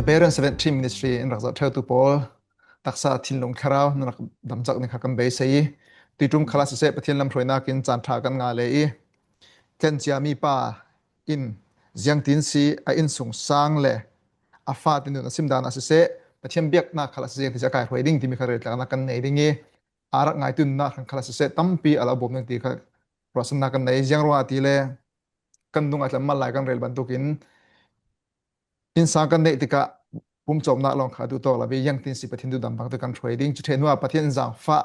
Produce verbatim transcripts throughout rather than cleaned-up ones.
Parents Seventeen Ministry in rak zoh ṭheutu pawl taksa thinlung thlarau nan rak damchak ding kha kan beisei i, tuiṭum khalah siseh Pathian lam hruainakin caan ṭha kan ngah leh i, tlenciami pa in ziangtin si a innsungsang le a fatin nun a simdan ah siseh, Pathian biaknak khalah siseh ziangtin si a kaihruai ding timi kha reltlakna kan nei ding i, a rak ngaitu nunnak hran khalah siseh tampi a lo bawm ding ti kha ruahsanna kan nei. Ziang ruangah ti le kan nung a tlammal lai kan rel bantukin innsang kan neih tikah pumcawmnak lawng kha a duhtawk lo i, ziangtin si Pathian duhdam bangtuk kan hruai ding. Cu ṭheh hnuah Pathian in zaangfah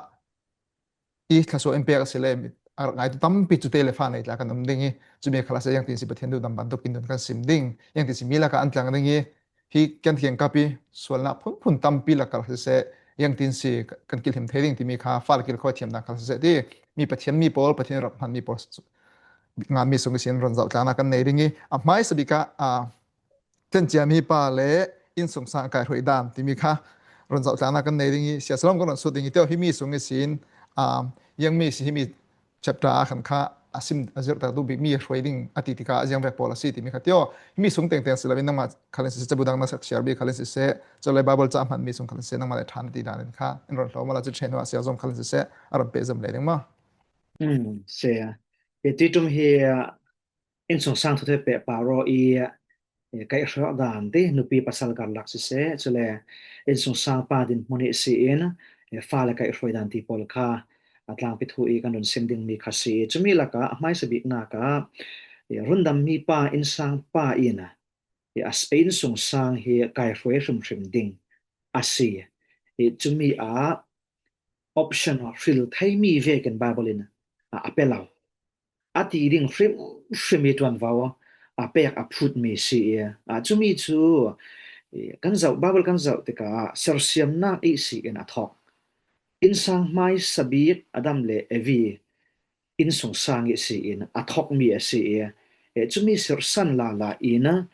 i thluasuah in pek a si le, a rak ngaitu tampi cu te le fa nei tla kan um ding i, cumi khalah siseh ziangtin si Pathian duhdam bantukin nun kan sim ding. Ziangtin si mi lakah an tlang ding i, hi kan kiangkap i sualnak phunphun tampi lakah siseh ziangtin si kan kilhim thei ding timi kha fale kilkhawi thiamdan khalah siseh ti mi Pathian mi pawl, Pathian rak hmanmi pawl nganmi sung ihsin ron zohtlakna kan nei ding i, a hmaisa bik ah, aa, tlenciami pa le innsungsang kaihruai dan timi kha ron zohtlakna kan nei ding i, siasalom kan ron sut ding i, teo himi sung ihsin, aa, ziangmi si himi chapter a khan kha a sim a zirhtak duh bikmi hruai ding a ti tikah a ziangvek pawl a si timi kha teo himi sung tengteng si loin nangmah khalin siseh, cabu dang na sak siar bik khalin siseh, cule Bible ca a hmanmi sung khalin siseh, nangmah le ṭhan a ti dan in kha in ron hlo mala cu ṭheh hnuah siazom khalin siseh a ron pehzom lei ding maw? Um, si. Hi tuiṭum hi, ah, innsungsang thuthe pehpar aw i, eh, kaihhruai dan ti nupi pasal karlak siseh, cule innsungsang pa dinhmun ihsi in, eh, fale kaihhruai dan ti pawl kha a tlangpi thu i kan run sim dingmi kha si. Cumi lakah a hmaisa biknak ah, eh, rundammi pa, innsang pa in, eh, a s-, innsungsang hi kaihhruai hrimhrim ding a si. Eh, cumi ah option hril theimi vekin Bible in a, a pe lo. A ti ding hrimhrim i ṭuanvo a pek a phutmi si i, a, cumi cu, i, kan zoh, Bible kan zoh tikah sersiamnak ihsi in a thok. Innsang hmaisa bik Adam le Evi innsungsang ihsi in a thokmi a si i, e, cumi sirhsan lala in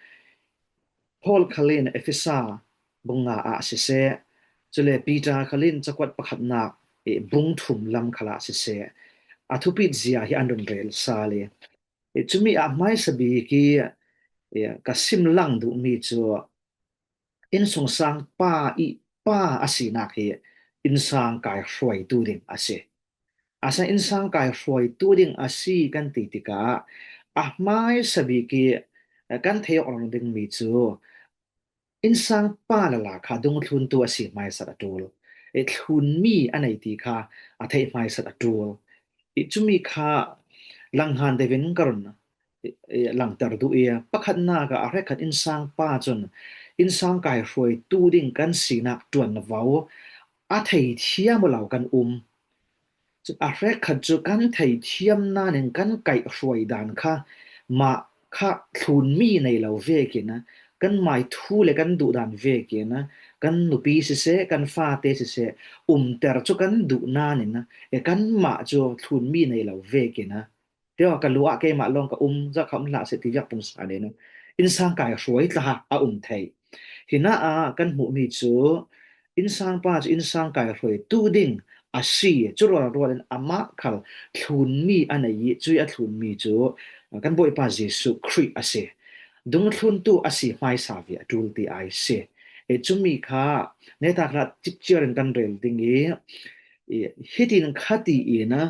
Paul khalin Efesa bung nga ah siseh, cule Peter khalin cakuat pakhatnak, eh, bung thum lam khalah siseh, a thupit zia hi an run rel sal i, eh, cumi ah hmaisa bik i, eh, ka sim lang duhmi cu innsungsang pa i pa a sinak hi innsang kaihruaitu ding a si. Asinain innsang kaihruaitu ding a si kan ti tikah a hmaisa bik i kan thei awk lo dingmi cu innsang pa lala kha dungthluntu a si hmaisa a ṭul. I thlunmi a nei ti kha a theih hmaisa a ṭul. I cumi kha langhngan deuhin ka run i, i, langter duh i, pakhatnak ah a hrekkhat innsang pa cun innsang kaihruaitu ding kan sinak ṭuanvo a theithiam aw lo kan um. Cun a hrekkhat cu kan theithiam nain kan kaihhruai dan kha mah kha thlunmi nei lo vekin, kan mai thu le kan duh dan vekin, kan nupi siseh, kan fate siseh, umter cu kan duh nain, e, kanmah cu thlunmi nei lo vekin, teo ka lu ah keimah lawng ka um, zakha um hlah seh ti viak pungsan in innsang kaihruai tla a um thei. Hinah ah kan hmuhmi cu innsang pa cu innsang kaihruaitu ding a si. Cu rualrual in amah khal thlunmi a nei i, cui a thlunmi cu kan Bawipa Jesuh Khrih a si. Dungthluntu a si hmaisa ve a ṭul ti ai si. E, cumi kha netak hlah cipciar in kan rel ding i, i, hitin kha tiin, a,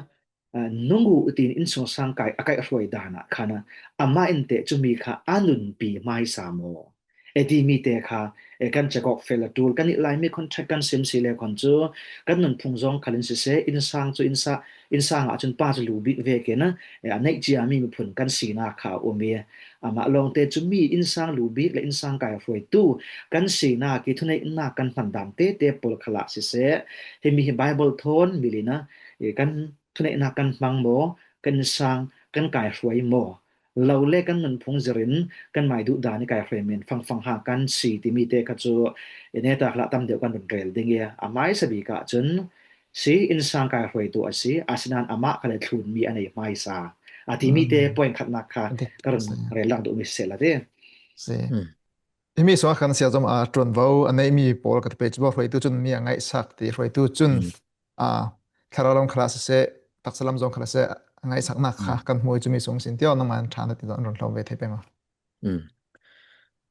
nung uh tiin innsungsang kai, a kaihhruai dan ah khan amah in teh cumi kha a nunpi hmaisa maw? E, timi te kha, e, kan check awk fel a ṭul. Kan nih Laimi context kan sim si le khan cu kan nunphung zong khalin siseh, innsang cu innsa-, innsang ah cun pa cu lu bik vekin, e, a neih ciami miphun kan sinak kha a um i, amah lawngte cumi innsang lu bik le innsang kaihruaitu kan sinak i thuneihnak kan hman dan tete pawl khalah siseh, himi hi Bible thawn milin a, e, kan thuneihnak kan hmang maw, kan innsang kan kaihruai maw? Lo le kan nunphung zirin kan mai duh dan i kaihruai men fangfang ha kan si timi te kha cu netak hlah tam deuh kan run rel ding i, a hmaisa bik ah cun si innsang kaihruaitu a si, asinain amah kha le thlunmi a nei hmaisa a timi te point khatnak kha ka run rel lang duhmi siseh la ti. Himi sungah khan siazom a ṭuanvo a neihmi pawl ka ti pei cu hruaitu cun mi a ngaihsak ti hruaitu cun, aa, thlarau lam khalah siseh, taksa lam zong khalah siseh, a ngaihsaknak kha kan hmu i cumi sung sin tio nangmah nan ṭhan ti zong an run hlo ve thei peng aw.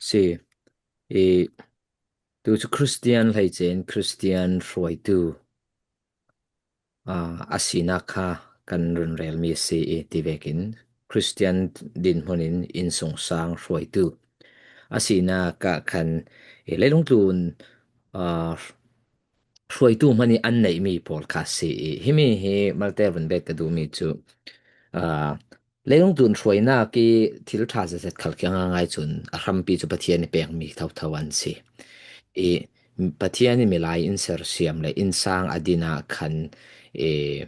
Si. I, Tu cu Khristian hleice in Khristian hruaitu, aa, a sinak kha kan run relmi a si i ti vekin Khristian dinhmun in innsungsang hruaitu a sinak ah khan, eh, leilung tlun, aa, hruaitu hmanh i an neihmi pawl kha a si i himi hi malte vun bet ka duhmi cu, aa, leilung tlun hruainak i thil ṭha zetzet khal khi a ngaingai cun a hrampi cu Pathian i pekmi thotho an si. I Pathian i milai in sersiam le innsang a din ah khan, i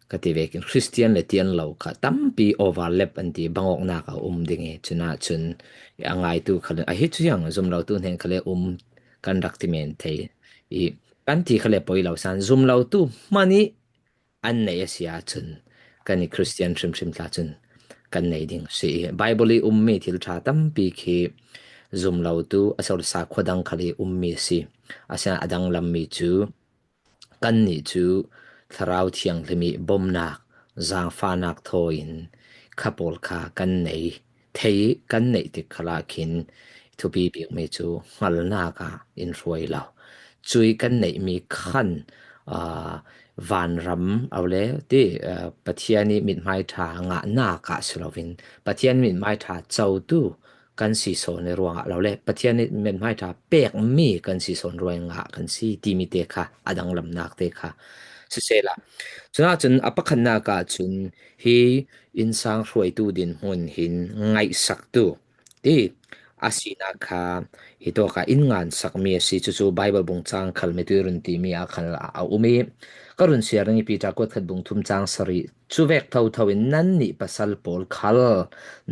ka ti vekin Khristian le tian lo kha tampi overlap an ti, bangawknak a um ding i cun ah cun a ngaitu khal in ahi cu ziang zum lotu hnen khal le um kan rak ti men thei i kan ti khal le poi lo san zum lotu hmanh i an neih a si ahcun kan i Khristian hrimhrim tla cun kan nei ding a si i Bible i ummi thil ṭha tampi khi zum lotu a so le sa khua dang khal i ummi a si. Asinan a danglammi cu kannih cu Thlarau Thianghlim i bomnak, zaangfahnak thaw in kha pawl kha kan nei thei, kan neih tik khalah khin thupi bikmi cu hngalnak ah in hruai lo. Cui kan neihmi khan, aa, vanram au le ti, aa, Pathian i mithmai ṭha ngahnak ah si loin Pathian i mithmai ṭha cotu kan si sawn i ruangah lo le Pathian i mithmai ṭha pekmi kan si sawn ruangah kan si timi te kha a danglamnak te kha sisehla, cunah cun a pakhatnak ah cun hi innsang hruaitu dinhmun hin ngaihsaktu ti a sinak kha hi tawk ah in ngansakmi a si. Cucu Bible bung cang khal mitui run timi ah khan a um i ka run siar ding i Peter kuat khat bung thum cang sarih cu vek thotho in nannih pasal pawl khal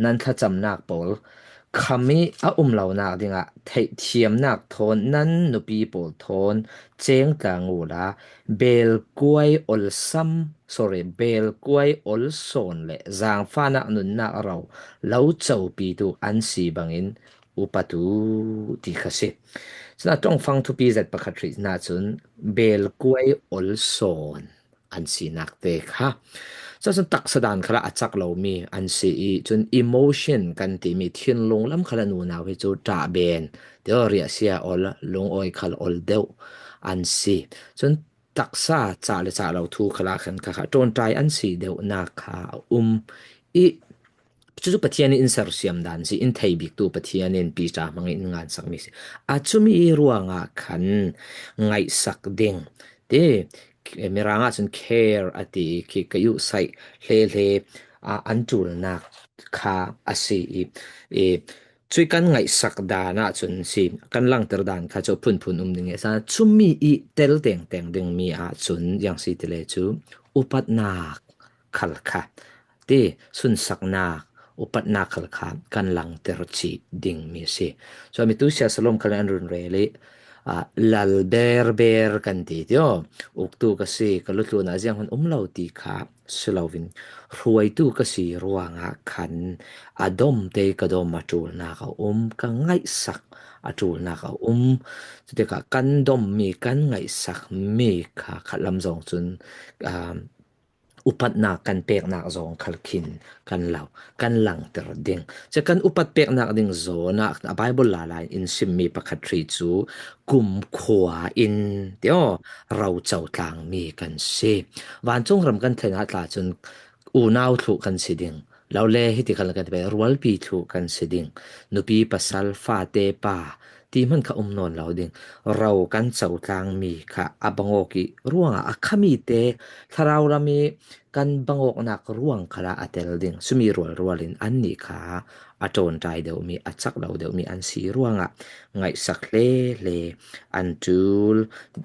nan thlacamnak pawl kham i a um lonak dingah theihthiamnak thawn nan nupi pawl thawn ceng tlang uhla belkuai olsam, sorry, belkuai olsawn le zaangfahnak nunnak ro lo copitu an si bangin upat u ti kha si. Cun a ṭongfang thupi zet pakhat hrih cun belkuai olsawn an sinak te kha. Cun taksa dan khalah a cak lomi an si i cun emotion kan timi thinlung lam khalah nunau hi cu ṭah ben, tio riahsia ol, lungawi khal ol deuh an si. Cun taksa cah le cah lo thu khalah khan kha kha ṭawnṭai an si deuhnak kha a um i cucu Pathian i in sersiam dan si, in thei biktu Pathian in Peter hmang in ngansakmi si. A cumi i ruangah khan ngaihsak ding ti, Mirang ah cun care a ti i khi ka yuh saih hle hle, aa, an ṭulnak kha a si i, i cui kan ngaihsak dan ah cun si, kan langter dan kha cu phunphun um ding i a sa cumi i tel tengteng dingmi ah cun ziang si ti le cu upatnak khal kha ti sunsaknak, upatnak khal kha kan langter cih dingmi a si. Cumi tu sia Salom khal an run rel i, aa, lal berber kan ti tio, uktu ka si, ka lutlun ah zianghman um lo ti kha si loin hruaitu ka si ruangah khan a dom te ka dom a ṭulnak a um, ka ngaihsak a ṭulnak a um. Cutikah kan dommi, kan ngaihsakmi kha khatlam zong cun, aa, upatnak kan peknak zong khal khin kan lo, kan langter ding. Cun kan upat peknak ding zawn ah a Bible lala in simmi pakhat hrih cu kumkhua in tio roco tlangmi kan si. Vancung ram kan thlen ah tla cun unau thluh kan si ding. Lo le hiti khal kan ti pei, rualpi thluh kan si ding. Nupi, pasal, fate, pa ti hman kha um nawn lo ding. Ro kan co tlangmi kha a bangawk i ruangah a khami te thlarau lam i kan bangawknak ruang khalah a tel ding. Cumi rualrual in annih kha a ṭawnṭai deuhmi, a cak lo deuhmi an si ruangah ngaihsak hle hle an ṭul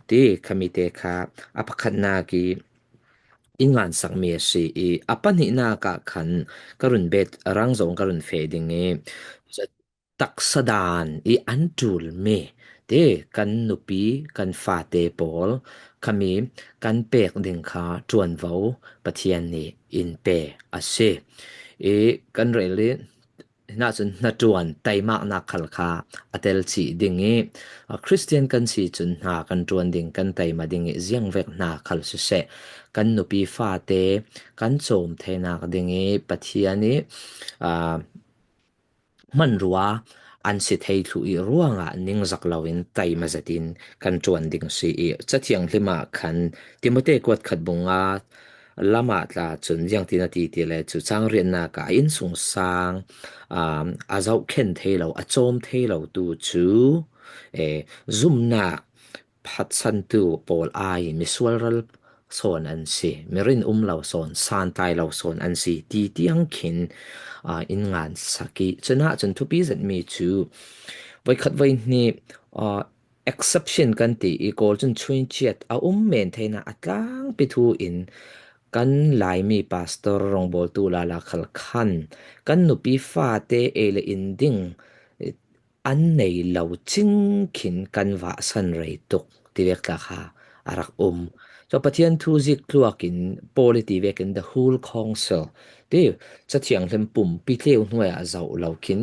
ti khami te kha a pakhatnak i in ngansakmi a si i a pahnihnak ah khan ka run bet rang zong ka run feh ding i taksa dan i an ṭulmi ti kan nupi, kan fate pawl khami kan pek ding kha ṭuanvo Pathian nih in pe a si. I kan rel i hinah cun hnaṭuan taimaknak khal kha a tel cih ding i, aa, Khristian kan si cun hna kan ṭuan ding, kan taima ding i ziangvek hna khal siseh, kan nupi fate kan cawm theinak ding i Pathian i, aa, hmanrua an si thei thluh i ruangah ningzak loin taima zetin kan ṭuan ding si i Cathiang hlimah khan Timote kuat khat bung nga lamah tla cun ziangtin a ti ti le cu cang riatnak ah a innsungsang, um, a zohkhen thei lo, a cawm thei lo tu cu, eh, zumnak phatsantu pawl ai misual ral sawn an si, mirin um lo sawn, santlai lo sawn an si ti tiang khin, ah, in ngan sak i cunah cun thupi zetmi cu voikhat voihnih, ah, exception kan ti i Kawl cun chuinciat a um men theinak a tlangpi thu in kan Laimi pastor rawngbawltu lala khal khan kan nupi fate ei le in ding an nei lo cing khin kan vahsan rei tuk tivek tla kha a rak um. Cun Pathian thu zik tluak in Paul i ti vekin the whole council ti Cathiang hlim pumpi tleu hnuai ah zoh lo khin,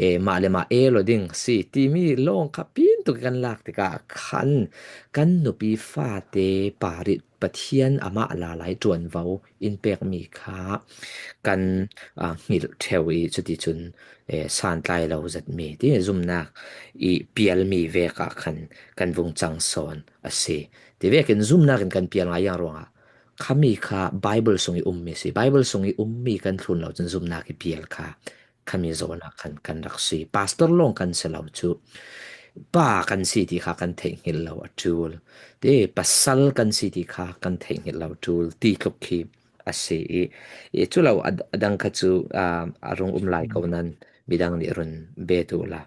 eh, mah le mah e lo ding si timi lawng kha pin tuk kan lak tikah khan kan nupi fate parit Pathian amah lalai ṭuanvo in pekmi kha kan, ah, hngilh ṭheu i cuticun, eh, santlai lo zetmi ti zumnak i pialmi vek ah khan kan vung cang sawn a si. Ti vekin zumnak in kan pial ngai yang ruangah khami kha Bible sung i ummi si. Bible sung i ummi kan thlun lo cun zumnak i pial kha khami zawn ah khan kan rak si. Pastor lawng kan si lo cu pa kan si ti kha kan theih hngilh lo a ṭul. Ti pasal kan si ti kha kan theih hngilh lo ṭul ti tluk khi a si i, i cu lo a, a dang kha cu, ah, a rung um lai ko nan midang nih run bet uh la.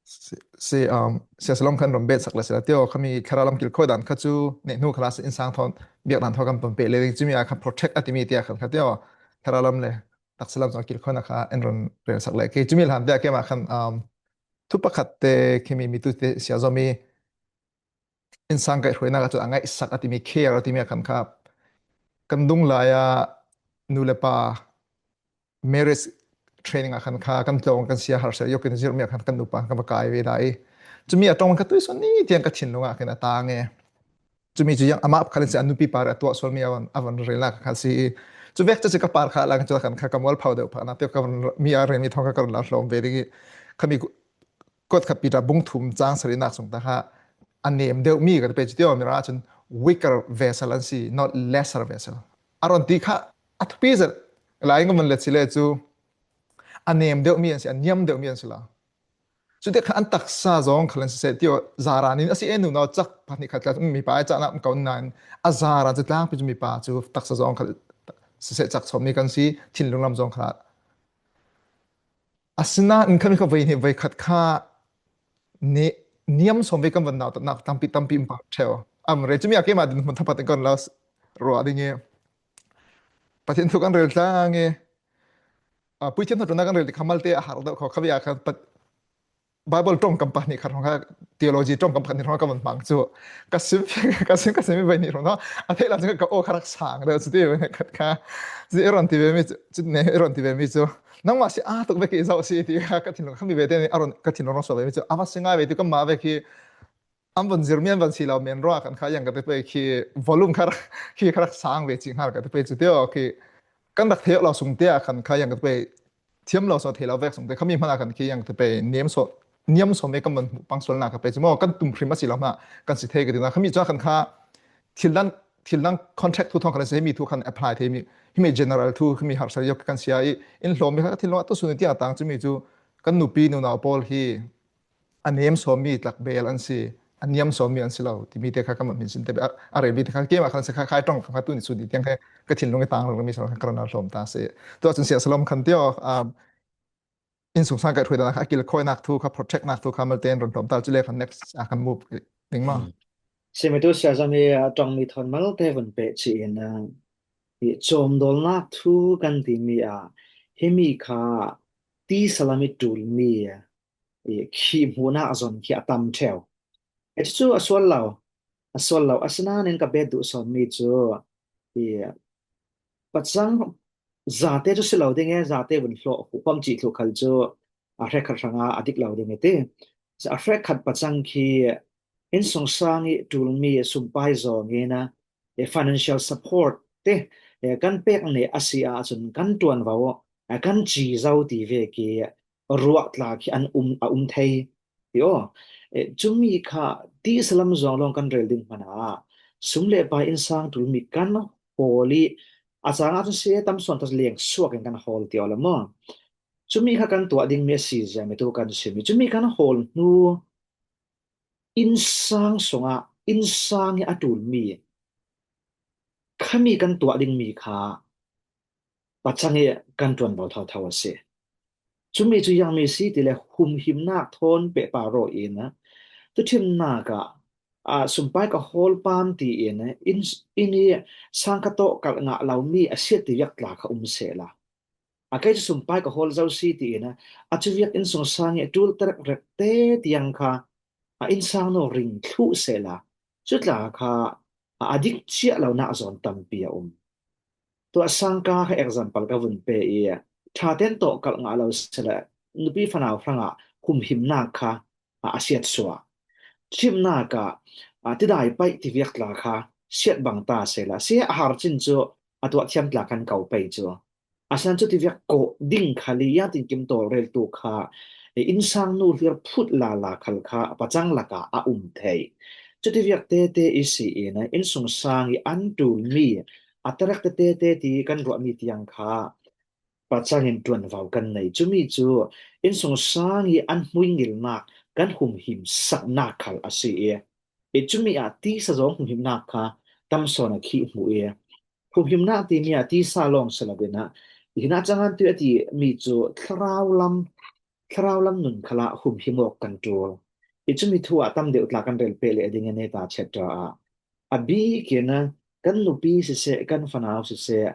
Si, si, um, Sia Salom khan run bet sak le si la tio, khami thlarau lam kilkhawi dan kha cu nih hnu kha la si innsang thawn biak dan thawn kan pumpe le ding cumi a khan protect a timi tia khan kha tio, thlarau lam le taksa lam zong kilkhawi na kha en run rel sak le. Kei cumi hlan tia keimah khan, um, thu pakhat te khimi mi tu te sia zomi innsang kaihhruainak ah cun a ngaihsak a timi care a timi a khan kha kan dung lai ah nu le pa marriage training ah khan kha kan tlawng kan sia harsa yokin zirmi ah khan kan nupa kan va kai ve lai. Cumi a ṭong ka tuisawn ni tiang ka thinlung ah khin a tang e. Cumi cu yang amah khan si a nupi par a tuah sual mi a van, a van relnak kha si. Cu vek cu si ka par kha lang cu khan kha ka mual phau deuh phah na te ka van mi a remi thawng kha ka run la hlawm ve ding i khami Kuat khat Peter bung thum cang sarinak sung ta kha a nem deuh mi kan pe cu tio, Mirang cun weaker vessel an si, not lesser vessel. A ron ti kha a thupi zet lai ngun let si le cu a nem deuh mi an si, a niam deuh mi an si lo. Cu te kha an taksa zong khal an si se tio, zaran in a si e nunau cak pahnih khat kha mi pa e cahnak um ko nain a zaran cu tlangpi cu mi pa cu taksa zong khal si se cak chom mi kan si, thinlung lam zong khal. Asinain khami kha voi hnih voi khat kha ni, niam sawm ve kan van nautatnak tampi, tampi um pah ṭheu. Am rei cumi a keimah din hmun thapat in kan lo ruah ding i Pathian thu kan rel tlang i, ah, puithiam hnaṭuannak kan rel ti kha malte a har deuh kho kha ve a khan pat, Bible ṭongkam pahnih khat hrawng kha, theology ṭongkam pahnih hrawng ka van hmang cu ka sim, ka sim, ka sim i voi hnih hrawng hna a theih lo cun ka aw kha rak sang deuh cu ti ve khat kha. Cu i ron ti ve mi cu, cu ne i ron ti ve mi cu nangmah si aa tuk vek i zoh si ti kha ka thinlung kha mi ve te nih a ron, ka thinlung rawng sual ve mi cu a va si ngai ve ti kanmah vek hi an van zir mi an van si lo men ruah kan kha yang ka te pei khi volume kha rak, khi kha rak sang ve cih hngal ka te pei cu tio khi kan rak thei lo sung te ah khan kha yang ka te pei thiam lo saw thei lo vek sung te khami hmanh ah khan khi yang ka te pei niam saw, niam saw me kan van hmuh pang sualnak ka pei cu maw kan tum hrim a si lo hna kan si thei ka ti na khami cu a khan kha thil dan, thil dan contact thu thawng khan a si himi thu khan apply thei mi himi general thu himi harsa yok kan sia i in hlawm mi kha ka thinlung a tu sun i tiang a tang cu mi cu kan nupi nunau pawl hi a niam sawm mi tlak bel an si, a niam sawm mi an si lo timi te kha ka mah hmin sin te a, a rel mi te kha keimah khan si kha khai ṭong kha tu ni cu ti tiang kha ka thinlung i tang lo mi sa kha ka ron a hlawm ta si. Tua cun Sia Salom khan tio, um, innsungsang kaihhruainak kha a kilkhawinak thu kha protectnak thu kha malte in ron hlawm ta cu le khan next a kan move ding maw? Simi tu Sia Zami a ṭongmi thawn malte vun peh ci in, uh, i cawmdawlnak thu kan timi ah himi kha tisa lam i ṭulmi i khi hmuhnak zon khi a tam ṭheu. E cucu a sual lo, a sual lo. Asinain ka bet duh sawnmi cu i pacang zate cu si lo ding e, zate vun hlawh huhpam cih thluh khal cu a hrekkhat hrangah a dik lo ding i ti. A hrekkhat pacang khi innsungsang i ṭulmi sumpai zawng in a, e, financial support te, e, kan pek nih a si ahcun kan ṭuanvo, e, kan ci zo ti vek i ruah tla khi an um, a um thei. Ti aw. Eh, cumi kha tisa lam zawng lawng kan rel ding hmana sum le pai innsang tul mi kan hawl i a changa cun si tam sawn tas leng suak in kan hawl ti aw la maw? Cumi kha kan tuah ding mi a si zia mi tu kan si mi. Cumi kan hawl hnu innsang sungah innsang i a tul mi khami kan tuah ding mi kha pacang i kan ṭuanvo thotho a si. Cumi cu ziangmi si ti le humhimnak thawn pehpar aw in, tuṭhimnak ah, aa, sumpai ka hawl pam tiin inn, inn i sang ka tawh kalh ngah lomi a siat ti viak tla kha um sehla, a kei cu sumpai ka hawl zo si tiin a cuviak innsungsang i a ṭul terek rek te tiang kha a innsang nu ring thluh sehla, cutla kha a, a dik ciah lonak zawn tampi a um. Tuah sangka kha example ka vun pe i, ṭha ten tawh kalh ngah lo sila, nupi fanau hrangah humhimnak kha a, a siat suah. Ṭhimnak ah, a, tidai paih ti viak tla kha siat bang ta sila, si a har cin cu a tuah thiam tla kan ko pei cu. Asinain cuti viak kawh ding khal i ziangtinkim tawlrel tu kha, e, innsang nu hlir phut lala khal kha a pacang lakah a um thei. Cuti viak tete i si in, innsungsang i an ṭulmi a terek tete ti kan ruahmi tiang kha pacang in ṭuanvo kan nei. Cumi cu innsungsang i an hmuingilnak kan humhim saknak khal a si i, i cumi ah tisa zawng humhimnak kha tam sawn a khih hmuh i, humhimnak timi ah tisa lawng si lo in ah, hinah cangan tu a timi cu thlarau lam, thlarau lam nun khalah humhim awk kan ṭul. I cumi thu ah tam deuh tla kan rel peh leh ding in neta chet ṭa ah, a bik in ah kan nupi siseh, kan fanau siseh,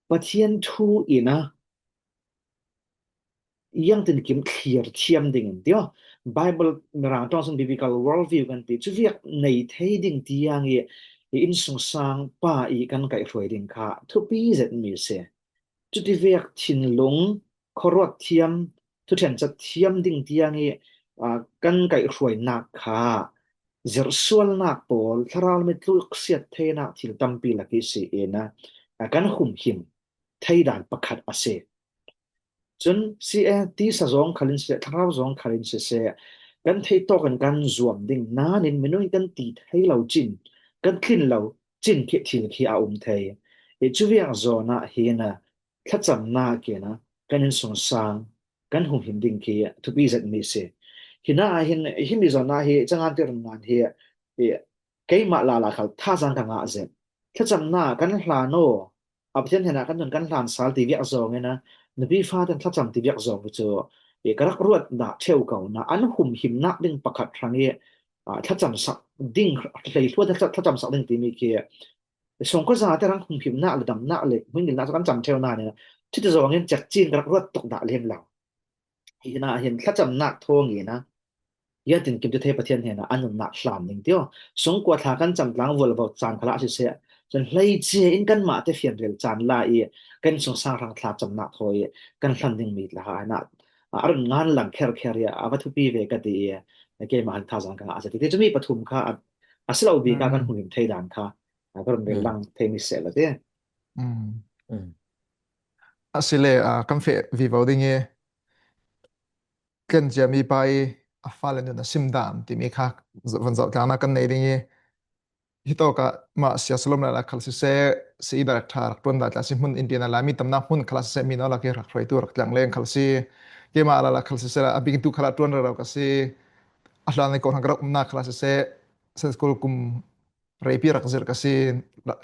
Pathian thu in ah ziangtinkim thlir thiam ding in ti aw. Bible Mirang ṭawng cun biblical worldview kan ti. Cuviak nei thei ding tiang i, i innsungsang pa i kan kaihhruai ding kha thupi zetmi a si. Cuti viak thinlung, khuaruat thiam, thuṭhencat thiam ding tiang i, aa, kan kaihhruainak kha zirhsualnak pawl, thlarau lam i tluksiat theinak thil tampi lak i si in ah, aa, kan humhim theidan pakhat a si. Cun si e, tisa zawng khal in siseh, thlarau zawng khal in siseh, kan theih tawk in kan zuam ding nain minung in kan ti thei lo cin, kan tlin lo cin khi thil khi a um thei. I cuviak zawn ah hin ah thlacamnak in ah kan innsungsang kan humhim ding khi thupi zetmi si. Hinah ah hin, himi zawn ah hi cangan ti run ngan hi, i, keimah lala khal thazaang ka ngah zet. Thlacamnak kan hlan aw, a Pathian hnenah kan nun kan hlan sal ti viak zawng in ah, nupi fate thlacam ti viak zawng cu, i, ka rak ruat dah ṭheu ko na, an humhimnak ding pakhat hrang i, aa, thlacamsak ding, hleihluat thlacamsak ding timi khi sungkua zate rang humhimnak le damnak le hmuingilnak cu kan cam ṭheu nain, cuti zawng in cekci in ka rak ruat tuk dah lem lo. Hinah hin thlacamnak thawng in ah, ziangtinkim tu thei Pathian hnenah a nunnak hlan ding ti aw. Sungkua thla kan cam tlang vualvo caan khalah siseh, cun hleice in kanmah te fianrel caan la i kan sungsang hrang thlacamnak thawi kan hlan dingmi tla hinah a run ngan lang kherkher i a va thupi ve ka ti i keimah han thazaang ka ngah a si. Ti cumi pathum kha a, a si lo bik ah kan humhim thei dan kha a ka run rel lang theimi seh la ti. A si le, aa, kan feh vivo ding i, kan ciami pa i a fale nun a sim dan timi kha van zoh tlangnak kan nei ding i, hitawk ah mah Sia Salom lala khal siseh, si i director rak ṭuan dah tla si hmun India na Laimi tamnak hmun khalah siseh, mi no lak i rak hruaitu rak tlang leng khal si. Keimah lala khal siseh, a bingtu khalah ṭuan rero ka si. A hlan i kawhhran ka rak umnak khalah siseh, Sunday school kum reipi rak zirh ka si,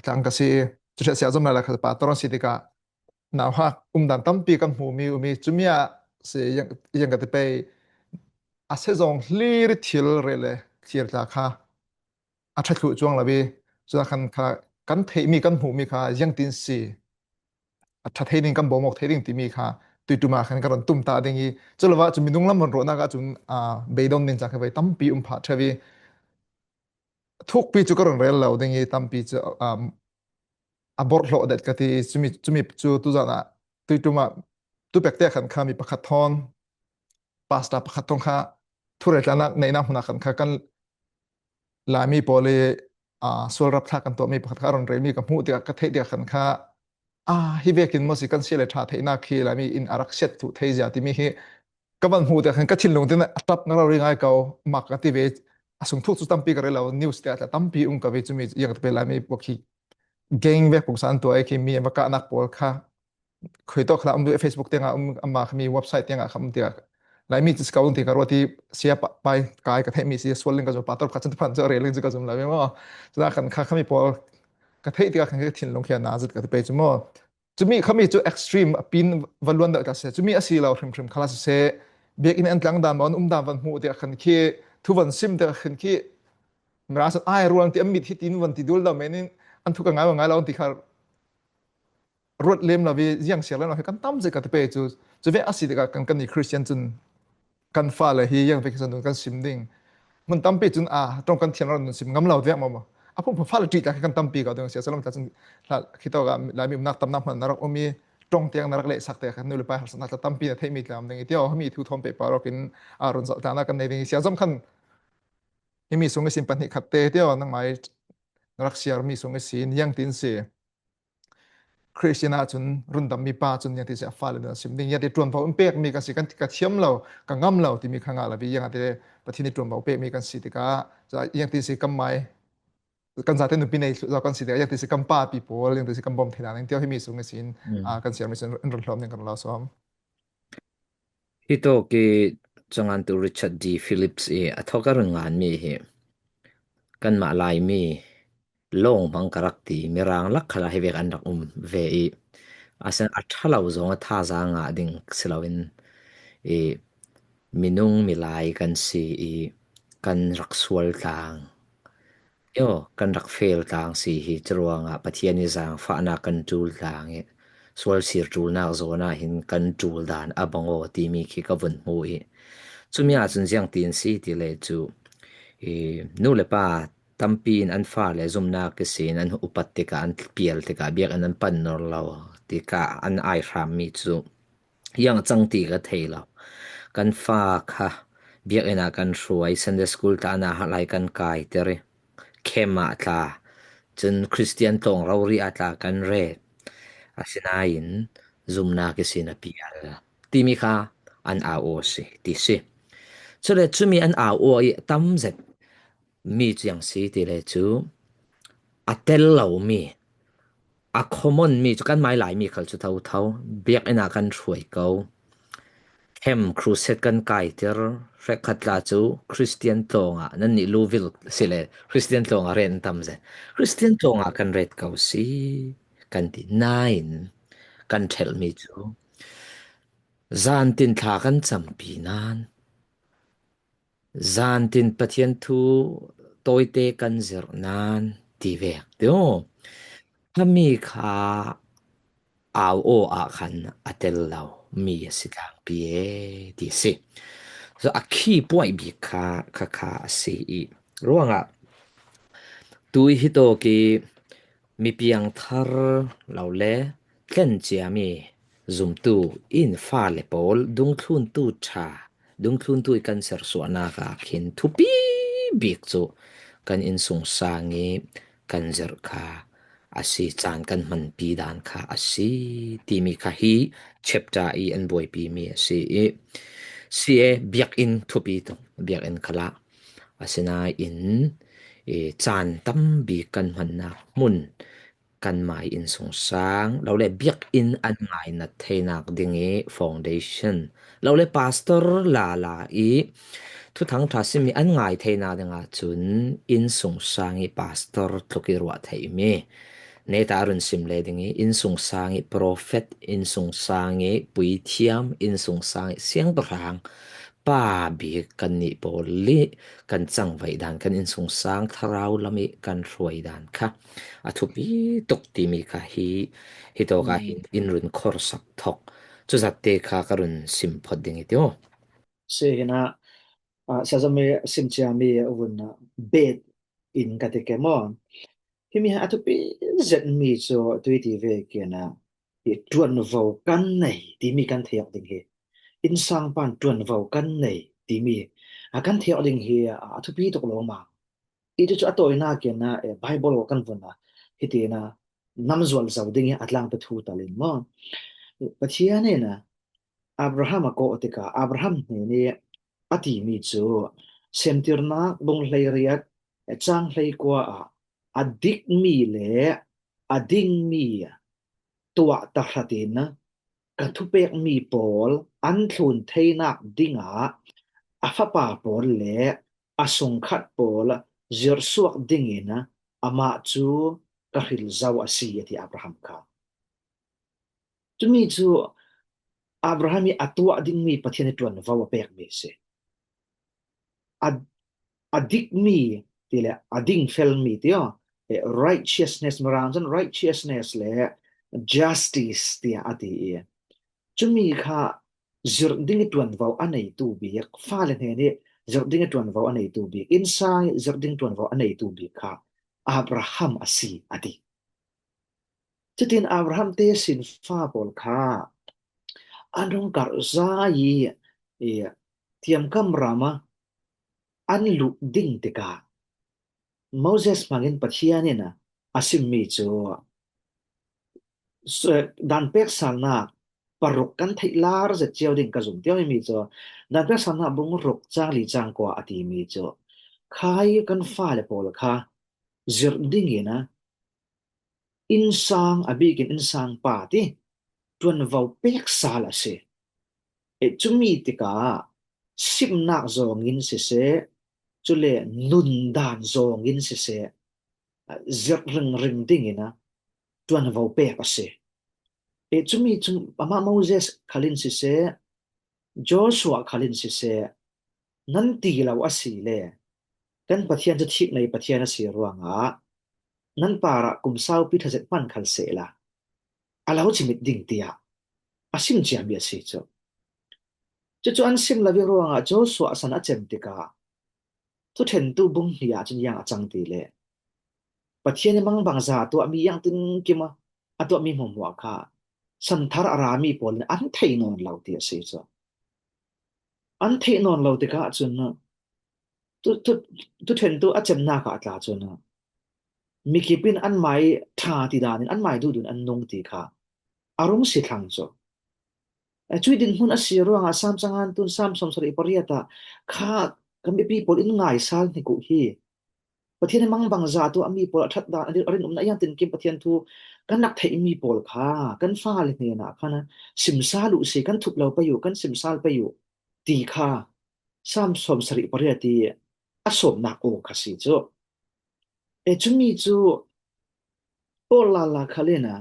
tlang ka si. Cuṭhia Sia Zom lala khal pastor an si tikah nauhak umdan tampi kan hmumi um i, cumi ah si yang, yang ka ti pei, a sezawng hlir i thil rel le thlir tla kha a ṭha thluh cuang lo i, cun khan kha kan theihmi, kan hmuhmi kha ziangtin si a ṭha thei ding, kan bawm awk thei ding timi kha tuiṭum ah khan ka run tum ta ding i, cu lo ah cun minung lam run ruahnak ah cun, aa, beidon ding ca kha vei tampi um phah ṭheu i, thukpi cu ka run rel lo ding i, tampi cu, aa, a borhhlawh det ka ti. Cumi, cumi cu tuzan ah tuiṭum ah tupek te khan kha mi pakhat thawn, pastor pakhat thawn kha thurel tlanak neihnak hmun ah khan kha kan Laimi pawl i, aa, sual rapthlak kan tuahmi pakhat kha a run relmi ka hmuh tikah, ka theih tikah khan kha a, hi vekin maw si kan sia le ṭha theihna khi Laimi in a rak siat tu thei zia timi hi ka van hmuh tiah khan ka thinlung tin a ṭap nga rori ngai ko, mak ka ti ve. A sung thuk cu tampi ka rel lo, news tiah tla tampi um ka ve, cumi ziang te pei Laimi puak hi gang vek pungsan tuah khi mi a va kahnak pawl kha khui tawk kha um, Facebook tiangah um, ama kha mi website tiangah kha um tiah Laimi cu si ko ti ka ruat i sia pa-, pai kai ka theihmi si sual ling ka zum, pastor kha cun phan cu a rel ling cu ka zum lo ve maw. Cun a khan kha khami pawl ka theih tikah khan ka thinlung khi a na zat ka ti pei cu maw. Cumi khami cu extreme a pin va luan deuh ta si. Cumi a si lo hrimhrim khala siseh, biakinn an tlang dan maw, an um dan van hmuh tiah khan khi, thu van sim tiah khan khi, Mirang san ai ruang ti an mit hi tin van ti dul dah men in an thu ka ngai, ngai lo an ti kha ruat lem lo, ziang siar lem lo hi kan tam zet ka ti pei cu. Cu ve a si tikah kan, kan ni Christian cun kan fale hi ziang ve khi san kan sim ding. Hmun tampi cun a ṭong kan thiam lo, nun sim ngam lo tiah maw maw. A phunphun fale ṭih tla khi kan tampi ko ding sia, salam tla cun hla khi tawk ah Laimi umnak tamnak hmun na rak um i ṭong tiang na rak lehsak te kha nu le pa harsatnak tla tampi na theihmi tla um ding i tio, himi thu thawm pei pah rawk in a run zalh tla na kan nei ding i sia zom khan himi sung i sin pahnih khat te tio, nangmai na rak siarmi sung i sin ziang tin si. Christian ah cun rundammi pa cun ziang tin si a fale na sim ding, ziang ti ṭuanvo in pekmi kan si, kan ka thiam lo, ka ngam lo timi kha ngah lo, ziang a ti le Pathian i ṭuanvo pekmi kan si tikah, ziang tin si kan mai, kan zate nupi nei thluh zau kan si tikah, ziang tin si kan papi pawl, ziang tin si kan bawm thei dan in tio himi sung i sin, Mm. a, kan siarmi sin in run hlawm ding kan lo sawm. Hi tawk i cangantu Richard D. Phillips i a thawk a run nganmi hi kanmah Laimi lawng hmang ka rak ti, Mirang lak khalah hi vek an rak um ve i, a san a ṭha lo zong a thaza ngah ding si loin i minung milai kan si i kan rak sual tlang. Yo, kan rak fel tlang si hi curuangah Pathian i zaangfahnak kan ṭul tlang i sual sir ṭulnak zawn ah hin kan ṭul dan a bang aw timi khi ka vun hmu i, cumi ah cun ziang tin si ti le cu i nu le pa tampi in an fale zumnak i sin an upat tikah, an pial tikah biakinn an pan nawn lo tikah an ai hrammi cu ziang a cang ti ka thei lo. Kan fa kha biakinn ah kan hruai, Sunday school tla na halai kan kaiter i, camp ah tla, cun Christian tlawng rori ah tla kan ret. Asinain zumnak i sin a pial timi kha an au aw si ti si. Cule cumi an au aw i tam zet mi cu ziang si ti le cu a tel lo mi, a common mi cu kan mai Laimi khal cu thotho, biakinn ah kan hruai ko. Camp, crusade kan kaiter, hrekkhat tla cu Christian tlawng ah, nan nih Louisville si le Christian tlawng ah ret an tam zet. Christian tlawng ah kan ret ko si kan ti nain kan ṭhelh mi cu zan tin thla kan campi nan, zan tin Pathian thu tawite kan zirh nan ti vek tio. Khami kha au aw ah khan a tel lo mi a si tlangpi e ti si. So a khi puai bik kha, kha, kha a si i ruangah tui hi tawk i mi piangthar lo le tlen ciami zumtu in fale pawl dungthluntu ṭha, dungthluntu i kan sersuahnak ah khin thupi bik cu kan innsungsang i kan zirh kha a si, caan kan hmanpi dan kha a si timi kha hi chapter i an buaipimi a si i, si e biakinn thupi tuk, biakinn khalah asinain i caan tam bik kan hmannak hmun kan mai innsungsang lo le biakinn an ngainat theinak ding i foundation lo le pastor lala i thuthang ṭha simi an ngai theinak dingah cun innsungsang i pastor tluk i ruah theihmi neta a run sim le ding i innsungsang i profet, innsungsang i puithiam, innsungsang i siangpahrang pa bik kan nih pawl i kan cangvaih dan, kan innsungsang thlarau lam i kan hruai dan kha a thupi tuk timi kha hi, hi tawk ah hin in run khorsak thok. Cuzat te kha ka run sim phot ding i tio. Si hinah, ah, Sia Zom i sim ciami a vun, ah, bet in ka ti ke maw? Himi a thupi zetmi cu tui ti vekin ah, hi ṭuanvo kan nei timi kan thei awk ding hi. Innsang pan ṭuanvo kan nei timi a kan thei awk ding hi a, a thupi tuk lo ma. I cu cu a tawinak in ah, eh, Bible kan vun ah, hiti in ah, namzual zo ding i a tlangte thu talin maw. Pathian in a Abraham a kawh tikah Abraham hnen i a timi cu Semtirnak bung hleiriat cang hleikua ah a dikmi le a dingmi tuah tahratin ka thupekmi pawl an thlun theinak dingah a fapa pawl le a sungkhat pawl zirhsuak dingin amah cu ka hril zo a si, a ti Abraham kha. Cumi cu Abraham i a tuah dingmi Pathian i ṭuanvo a pekmi a si. A, a dikmi ti le a dingfelmi ti aw, eh, righteousness, Mirang cun righteousness le justice tiah a ti i, cumi kha zirh ding i ṭuanvo a neitu bik, fale hnen i zirh ding i ṭuanvo a neitu bik, innsang i zirh ding ṭuanvo a neitu bik kha Abraham a si, a ti. Cutin Abraham te sinfa pawl kha an rung karh za i, i tiamkam ram ah an luh ding tikah Moses hmangin Pathian in a simmi cu s-, dan peksalnak paruk kan theih lar zet cio ding ka zum cio mi cu dan peksalnak bung ruk cang li cang kua a timi cu khai kan fale pawl kha zirh dingin a innsang a bikin innsang pa ti ṭuanvo pek sal a si. E, cumi tikah simnak zawngin siseh, cule nundan zawngin siseh, zirh ringring dingin a ṭuanvo pek a si. E, cumi cu amah Moses khalin siseh, Joshua khalin siseh, nan ti lo a si le kan Pathian cu thik nei Pathian a si ruangah nan parah kum saupi ṭha zet hman khal sehla a lo cimit ding tiah a sim ciami a si cu. Cucu an sim lo i ruangah Joshua san a cem tikah Thuṭhentu bung hnih ah cun ziang a cang ti le Pathian i mangbangza a tuahmi, ziangtinkim a tuahmi hmuahhmuah kha santhar a rami pawl in an theih nawn lo ti a si cu. An theih nawn lo tikah cun thu, thu, thuṭhentu a cemnak ah a tla cun mikip in anmai ṭha ti dan in anmai duhdun an nung ti kha a rung si thlang cu. Cui dinhmun a si ruangah Sam cangan tun Sam sawmsarih pariat ah kha kan biapi pawl in ngaisal hnik uh hi. Pathian i mangbangza tu a mi pawl a ṭhat dan a rinumnak ziangtinkim Pathian thu kan rak theihmi pawl kha kan fale hnenah khan simsal uh si, kan thup lo pei uh, kan simsal pei uh ti kha Sam sawmsarih pariat i a sawmnak aw kha si cu. E, cumi cu Paul lala khal in a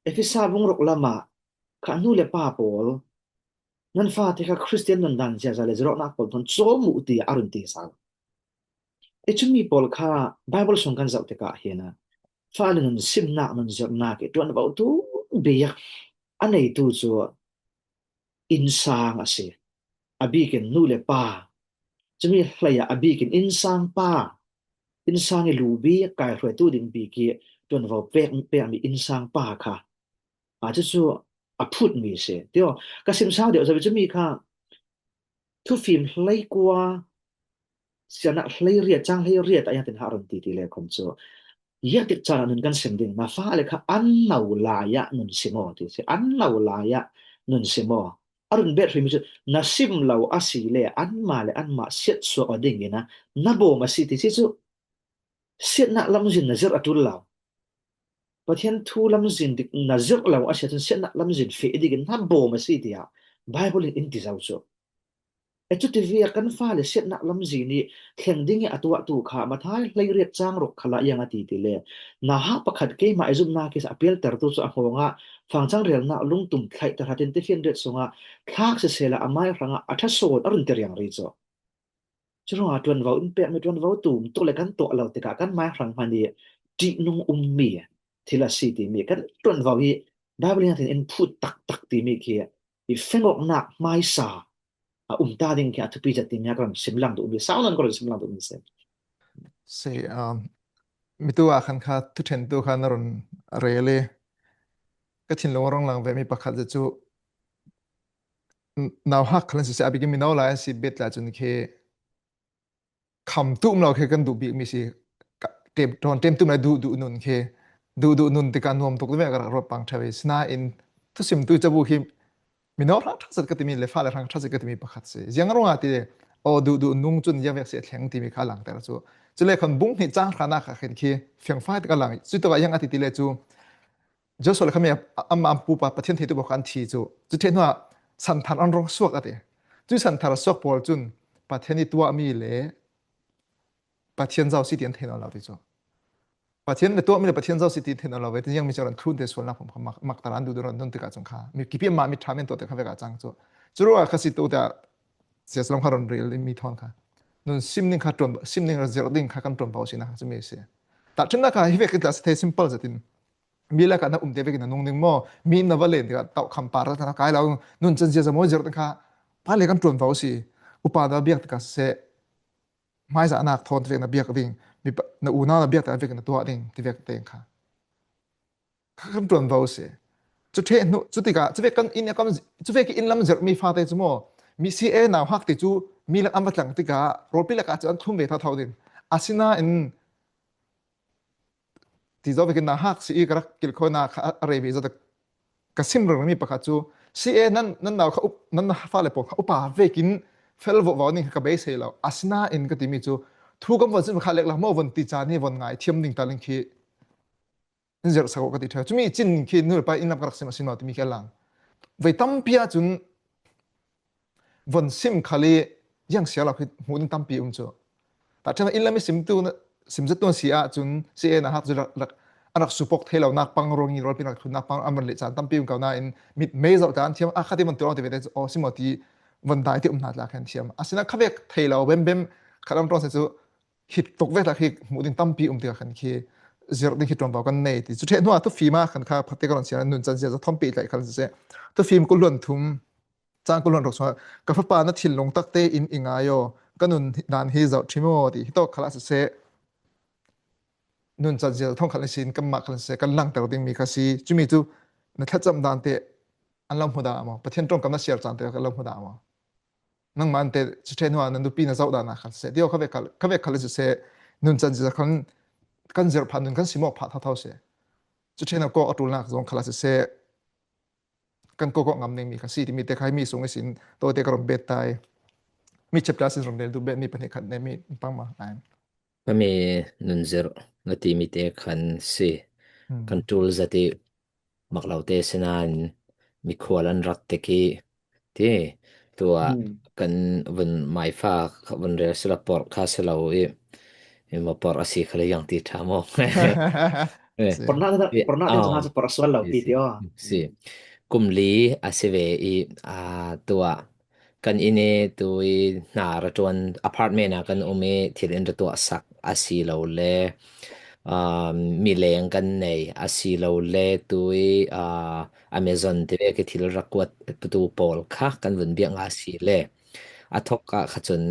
Efesa bung ruk lamah kha nu le pa pawl, nan fate kha Khristian nundan ziaza le zirawhnak pawl thawn cawm uh tiah a run ti sau. E, cumi pawl kha Baibal sung kan zoh tikah hin a fale nun simnak, nun zirhnak i ṭuanvo tu bik a neitu cu innsang a si. A bikin nu le pa, cumi hlei ah a bikin innsang pa, innsang i lu bik, kaihruaitu ding bik i ṭuanvo pek, pekmi innsang pa kha a cucu a phutmi a si. Tio, ka simsau deuh zo i cumi kha Thufim hleikua, Sianak hleiriat, cang hleiriat ah ziangtin ha a run ti ti le khom cu, ziangtik caan ah nun kan sim ding, na fale kha an no lai ah nun sim aw ti si, an no lai ah nun sim aw. A run bet hruimi cu na sim lo a si le anmah le anmah siatsuak aw dingin a na bawm a si ti si cu, siatnak lamzin na zirh a ṭul lo. Pathian thu lamzin dik na zirh lo a si ahcun siatnak lamzin feh dingin na bawm a si tiah Baibal in in ti zo cu. E, cuti viak kan fale siatnak lamzin i thleng ding i a tuahtu kha Matthai hleiriat cang ruk khalah ziang a ti ti le, nauhak pakhat keimah i zumhnak i a pialtertu cu a hngawng ah fangcang relnak lungtum thlaih tahratin tifinriat sungah thlak sisehla amai hrangah a ṭha sawn a run ti riangri cu. Curuangah ṭuanvo in pekmi ṭuanvo tum tuk le kan tuah lo tikah kan mai hrang hmanh i ṭihnung ummi thil a si timi kan ṭuanvo i Baibal in in phut taktak timi khi i fengawknak hmaisa a um ta ding khi a thupi zet timi a ka run simlang duhmi, sau nan ka run simlang duhmi si. Si, um, mitu ah khan kha thuṭhentu kha na run rel i ka thinlung a rung lang vemi pakhat zet cu nauhak khal an si si, a bikin mino lai an si bet lai cun khi kham tum lo khi kan duh bikmi si, ka-, ṭem, ṭawn ṭem tum lai duh, duh nun khi Duhduh nun tikah nuam tuk vek a rak ruat pang ṭheu hi. Sinain thusimtu cabu hi mino hrang ṭha zet ka timi le fale hrang ṭha zet ka timi pakhat si. Ziang ruangah ti le, aw, duhduh nung cun ziang vek si a thleng timi kha a langter cu. Cule khan bung hnih cang hranak ah khin khi fiangfai tak a lang. Cuih takah ziang a ti ti le cu, Joshua le Khami a, a, a, a pupa Pathian theitu pakhat an thi cu. Cu ṭheh hnuah santhar an rung suak a ti. Cu santhar suak pawl cun Pathian i tuahmi le Pathian zo si ti an thei nawn lo ti cu. Pathian le tuahmi le Pathian zo si ti an thei nawn lo ve. Ti ziang mi cu ran thlun te sualnak phum kha mak, mak ta ran duhduh ran nun tikah cun kha. Mi kipi ma mi ṭha men tuah te kha vek a cang cu. Cu ruangah kha si tu ta siaslom kha ron ril mi thawn kha. Nun sim ning kha ṭuan, sim ning zirh ding kha kan ṭuanvo si nak kha cu mi si. Tahṭhimnak kha hi vek in tla si thei simple zetin. Mi lakah na um te vekin na nung ding maw? Mi in na va len tikah tauh kham par na kai lo, nun can zia za maw zirh ding kha pa le kan ṭuanvo si. Upa na biak tikah siseh, hmaizahnak thawn tivek na biak ding, mi pa, na unau na biak tikah vek na tuah ding, tivek te kha. Kha kan ṭuanvo si. Cu ṭheh hnu, cu tikah, cuvek kan inn a kam, cuvek inn lam zirh mi fate cu maw? Mi C A nauhak ti cu mi lak an va tlang tikah, rawlpi lakah cu an thlum ve thotho ding. Asinain, ti zo vekin nauhak si i ka rak kilkhawinak kha a, a rei ve zo tak ka sim ringring mi pakhat cu, C A nan, nan nau kha up, nan fale pawl kha upa vekin fel vawh vau ning kha ka beisei lo. Asinain ka timi cu, thu kan von sim kha lek lo maw, von ti caan hi von ngai thiam ding ta ling khi in zirh sak uh ka ti ṭheu. Cumi cin khi nu le pa inn lam ka rak sim a si maw timi khi a lang. Voi tampi ahcun, von sim khal i ziang sia lo khi hmuh ding tampi um cu. Tahṭhimnak inn lam i simtu, sim zet tuan si ahcun C A nauhak cu rak, rak, an rak supok thei lo nak pang ruang i rawlpi rak thlun nak pang an van leh caan tampi um ko nain mit mei zoh ta an thiam a khat i von tuah ti ve te cu aw si maw ti von dai ti um hna tla khan thiam. Asinain kha vek thei lo bembem khat an ṭuan si cu hi tuk vek tla khi hmuh ding tampi um tikah khan khi zirh ding khi ṭuanvo kan nei ti. Cu ṭheh hnuah thufim ah khan kha phate ka ron siar nun can zia za thawmpi tlaih khal siseh. Thufim kul hluan thum, cang kul hluan ruk sungah, ka fapa na thinlung tak tein i ngai aw, ka nun dan hi zoh ṭhim aw ti. Hitawk khalah siseh, nun can zia thawng khal ihsin kanmah khal siseh, kan langter dingmi kha si. Cumi cu na thlacam dan te an lo hmu dah maw? Pathian ṭongkam na siar caan te kan lo hmu dah maw? Nangmah an te cu ṭheh hnuah na nupi na zoh dan ah khal siseh. Ti aw kha vek khal, kha vek khal siseh, nun can zia khan kan zirh phah, nun kan sim awk phah thotho si. Cu ṭheh hnuah kawk a ṭulnak zong khalah siseh, kan kawk awk ngam dingmi kha si timi te kha mi sung ihsin tawite ka ron bet tai. Mi chapter sin ron rel duh bet mi pahnih khat ne mi pangmah lai. Kami nun zirh na timi te khan si. Hmm. Kan ṭul zat i mak lo te sinain mikhual an rat tek i ti tua Hmm. kan vun maifa kha vun rel si lo, porh kha si lo i, i ma porh a si kha le yang ti ṭha maw? Eh, Porhnak te, eh, porhnak te oh, cungah cu porh sual lo si, ti si, ti aw. Si. Hmm. Kum li a si ve i, ah, tua kan inn i tu i hna ra ṭuan apartment ah kan um i thil in ra tuah sak a si lo le, ah, mi leng kan nei a si lo le tu i, ah, Amazon tivek i thil ra kuat tu pawl kha kan vun biak nga a si le a thawk ah kha cun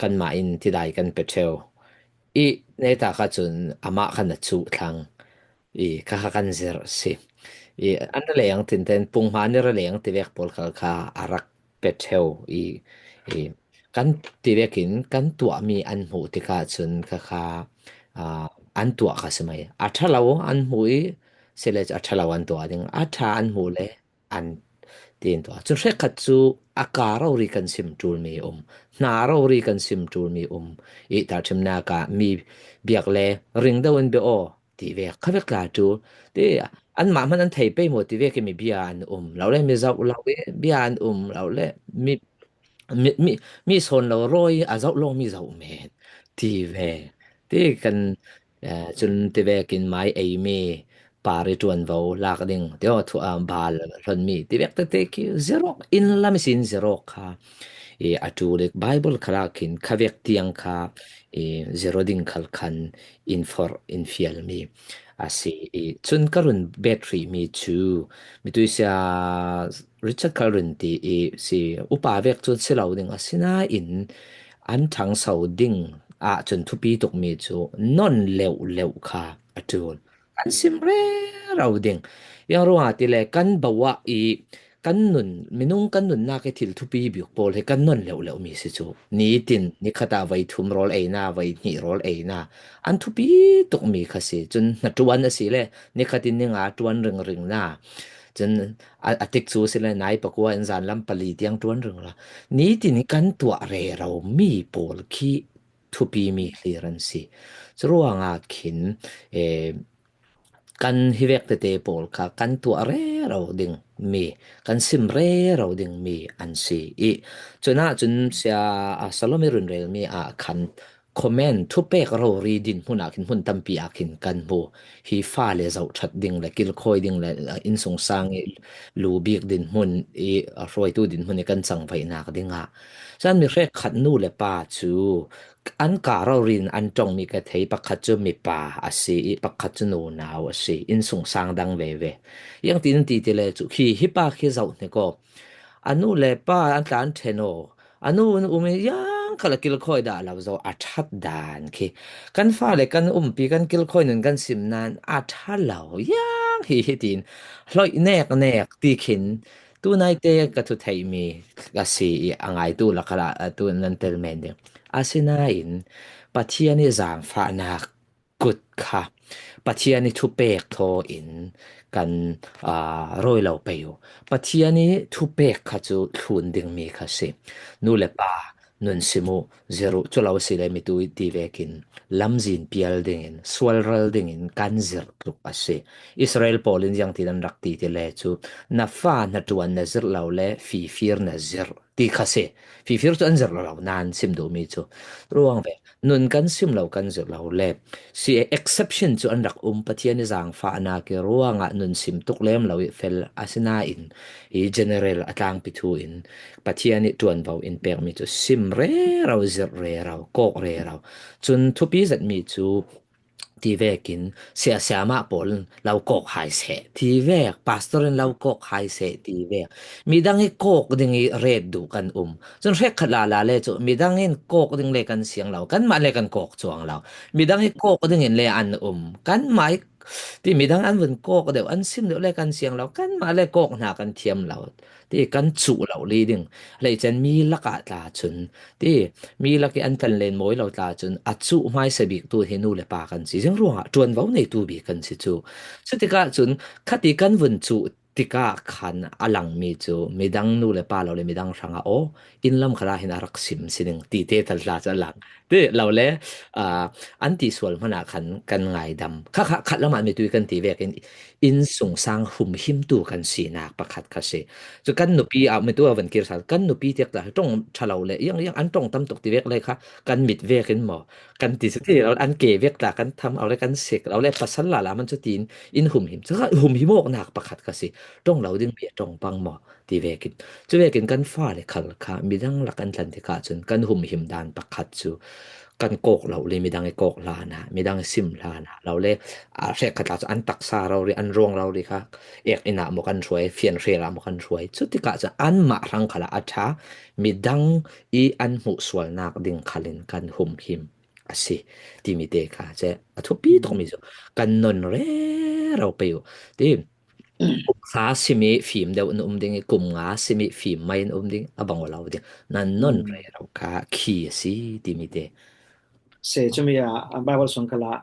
kanmah in tidai kan pe ṭheu. I neta kha cun amah khan a cuh thlang. I kha kha kan zirh si. I an ra leng tinten pung hma ni ra leng tivek pawl khal kha a rak pe ṭheu. I, i kan tivek in kan tuahmi an hmuh tikah cun kha kha, aa, an tuah kha si mai. A ṭha lo an hmuh i si le cu a ṭha lo an tuah ding. A ṭha an hmuh le an tin tuah. Cun hrekkhat cu a ka rori kan sim ṭulmi um, hna rori kan sim ṭulmi um. I tahṭhimnak ah mi biak le ring deuh in bia aw ti ve, kha vek tla ṭul. Ti anmah hman an thei pei maw ti vek i mi bia an um lo le mi zoh lo i bia an um lo le mi, mi, mi, mi sawn lo rawi a zoh lawng mi zoh men ti ve. Ti kan, eh, cun ti vekin mai eimi pari ṭuanvo lak ding, ti aw, thu, ah, bal hlonmi, ti vek tete khi zirh awk, inn lam ihsin zirh awk kha, i, a ṭul i Bible khalah khin kha vek tiang kha, i, zirh aw ding khal khan in forh, in fialmi a si. I, cun ka run bet hrihmi cu, mitui sia Richard Kal run ti i si, upa vek cun si lo ding a si nain an ṭhangso ding ah cun thupi tukmi cu non leuh leuh kha a ṭul. Kan sim rero ding. Yang ruangah ti le kan bo ah i kan nun, minung kan nunnak i thil thupi bik pawl hi kan non leuh leuh mi si cu. Nitin, ni khat ah voi thum rawl eina, voi hnih rawl eina, an thupi tuk mi kha si. Cun hnaṭuan a si le, ni khat in ni nga ṭuan ringring na. Cun a, a tik cu si le, nai pakua in zan lam pali tiang ṭuan ring la. Nitin kan tuah rero mi pawl khi thupi mi hlir an si. Curuangah khin, eh, kan hi vek tete pawl kha kan tuah rero ding mi, kan sim rero ding mi an si i. Cunah cun sia, a, Salome runrel mi ah khan comment thupek rori dinhmun ah khin hmun tampi ah khin kan hmu. Hi fale zohṭhat ding le kilkhawi ding le, a, innsungsang i lu bik dinhmun i, a, hruaitu dinhmun i kan cangvaihnak dingah. Cun mi hrekkhat nu le pa cu an ka rori in an ṭongmi ka thei, pakhat cu mipa a si i pakhat cu nunau a si, innsungsang dang veve. Ziangtin an ti ti le cu khi hi pa khi zoh hnik aw. A nu le pa an tla an ṭhen aw. A nu in um i ziang khal a kilkhawi dah lo zo a ṭhat dan khi. Kan fale kan umpi kan kilkhawi nun kan sim nan a ṭha lo. Ziang hi hitin hloih nek nek ti khin tunaite ka thu theihmi a si i a ngaitu lak ah tu nan tel men ding. Asinain Pathian i zaangfahnak kut kha Pathian i thupek thaw in kan, aa, rawi lo pei uh. Pathian i thupek kha cu thlun dingmi kha si. Nu le pa nun sim uh, zirh uh, cu lo si le mitu i ti vekin lamzin pial dingin, sualral dingin kan zirh tluk a si. Israel pawl in ziangtin an rak ti ti le cu, na fa hnaṭuan na zirh lo le fifir na zirh ti kha si. Fifir cu an zirh lo lo, nan sim duhmi cu. Ruang ve, nun kan sim lo kan zirh lo le si, exception cu an rak um. Pathian i zaangfahnak i ruangah nun sim tuk lem lo i fel asinain i general a tlangpi thu in Pathian i ṭuanvo in pekmi cu sim rero, zirh rero, kawk rero. Cun thupi zetmi cu ti vekin siasia mah pawl in lo kawk hai seh ti vek, pastor in lo kawk hai seh ti vek. Midang i kawk ding i ret duh kan um. Cun hrekkhat lala le cu midang in kawk ding le kan siang lo, kanmah le kan kawk cuang lo. Midang i kawk ding in le an um, kanmah i ti midang an vun kawk deuh, an sim deuh le kan siang lo, kanmah le kawk hna kan thiam lo. Ti kan cuh lo li ding. Hleican mi lakah tla cun, ti mi lak i an tlan len mawi lo tla cun, a cuh hmaisa bik tu hi nu le pa kan si. Zing ruangah ṭuanvo neitu bik kan si cu. Cutikah cun, khati kan vun cuh tikah khan a langmi cu midang nu le pa lo le midang hrangah aw, inn lam khalah hin a rak sim si ding ti te tal tla cu a lang. Ti lo le, aa, an ti sual hmanh ah khan kan ngaidam. Kha, kha, khat lamah mitu i kan ti vekin innsungsang humhimtu kan sinak pakhat kha si. Cu kan nupi ah mitu a van kir sal, kan nupi tiak tla ṭong ṭha lo le, iang, iang an ṭong tam tuk ti vek le kha kan mit vekin maw? Kan ti si ti lo, an ke vek tla kan tham, au le kan sik, au le pasal lala man cu tiin in humhim. Cu kha humhim awknak pakhat kha si. Ṭong lo ding mi a ṭong pang maw? Ti vekin. Cu vekin kan fale khal kha midang lak an tlan tikah cun kan humhim dan pakhat cu kan kawk lo le midang i kawk hlan ah, midang i sim hlan ah lo le, aa, hrekkhat ah cu an taksa rori, an ruang rori kha ek inn ah maw kan hruai, fianhrel ah maw kan hruai. Cutikah cun anmah hrang khalah a ṭha, midang i an hmuhsualnak ding khalin kan humhim a si timi te kha cu a thupi tukmi cu kan non rero pei uh. Ti, kum hra sim i fim deuh in um ding i, kum nga sim i fim mai in um ding, a bang aw lo ding. Nan non rero kha khi a si timi te. Se, cumi a, a Bible sung kala,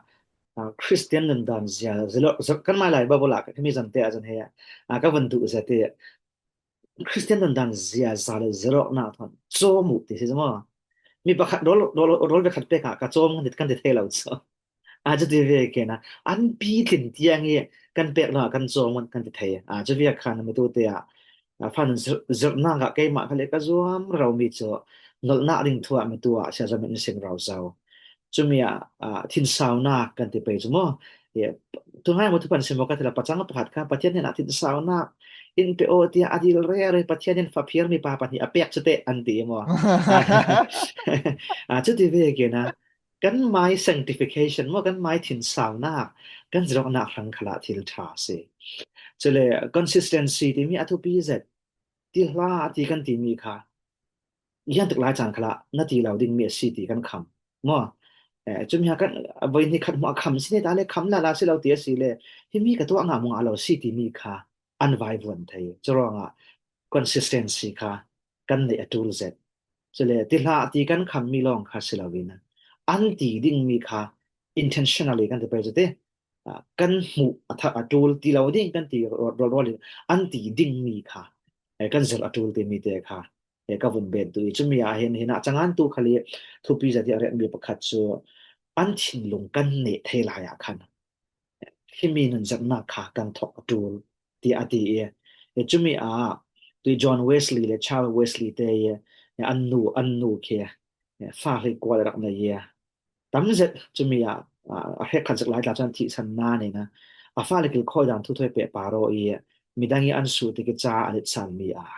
a, Christian nundan zia, zia lo, zia, kan mai lai Bible ah, ka mi zan te a zan he, a, ka van duh zia te, Christian nundan zia za le zia lo na thon, cawm uh ti si zia maw? Mi pakhat rawl, rawl, rawl ve khat pek ah, ka cawm kan ti, kan ti thei lo cu. A cu ti ve ke na, an pi tlin tiang i kan pek lo ah kan cawm kan ti thei. A cu ve khan mi tu te ah, a, fan zir-, zirhnak ah keimah kha le ka zuam ro mi cu nolhnak ding thu ah mi tu ah sia zam in sing ro zo. Cumi ah, a, thinsaunak kan ti pei cu maw? Ye, tu ngai maw tu pan si maw ka ti la pacang pakhat kha Pathian hnenah thinsaunak in pe aw tiah a dil rere Pathian in fa phiar mi pa pahnih a pek cu te an ti maw? A cu ti ve ke na, kan mai sanctification maw, kan mai thinsaunak, kan zirhnak hrang khalah thil ṭha a si. Cule consistency timi a thupi zet. Ti hla ti kan timi kha, yan tuk lai caan khalah na ti lo dingmi a si ti kan kham. Maw? Eh, cumi ah kan voi hnih khat hmuh a kham si ne ta le, kham lala si lo ti a si le, himi ka tuah ngah mu ngah lo si timi kha an vaivuan thei. Curuangah consistency kha kan neih a ṭul zet. Cule ti hlah ti kan khammi lawng kha si loin an ti dingmi kha intentionally kan ti pei cu ti, ah, kan hmuh a thak a ṭul ti lo ding kan ti rawlrawl in an ti dingmi kha, eh, kan zirh a ṭul timi te kha, eh, ka vun bet duh i cumi ah hin, hinah cangantu khal i thupi zet i a rianmi pakhat cu an thinlung kan neh thei lai ah khan khimi nun zirhnak kha kan thawk a ṭul, tiah a ti i, eh, cumi ah tui John Wesley le Charles Wesley te i, eh, an nu, an nu khi, eh, fa hlei kua le rak nei i, tam zet cumi ah, ah, a hrekkhat zet lai tla cun an thihsan nain a fale kilkhawi dan thuthuai pehpar aw i midang i an suh tik i ca a litsanmi ah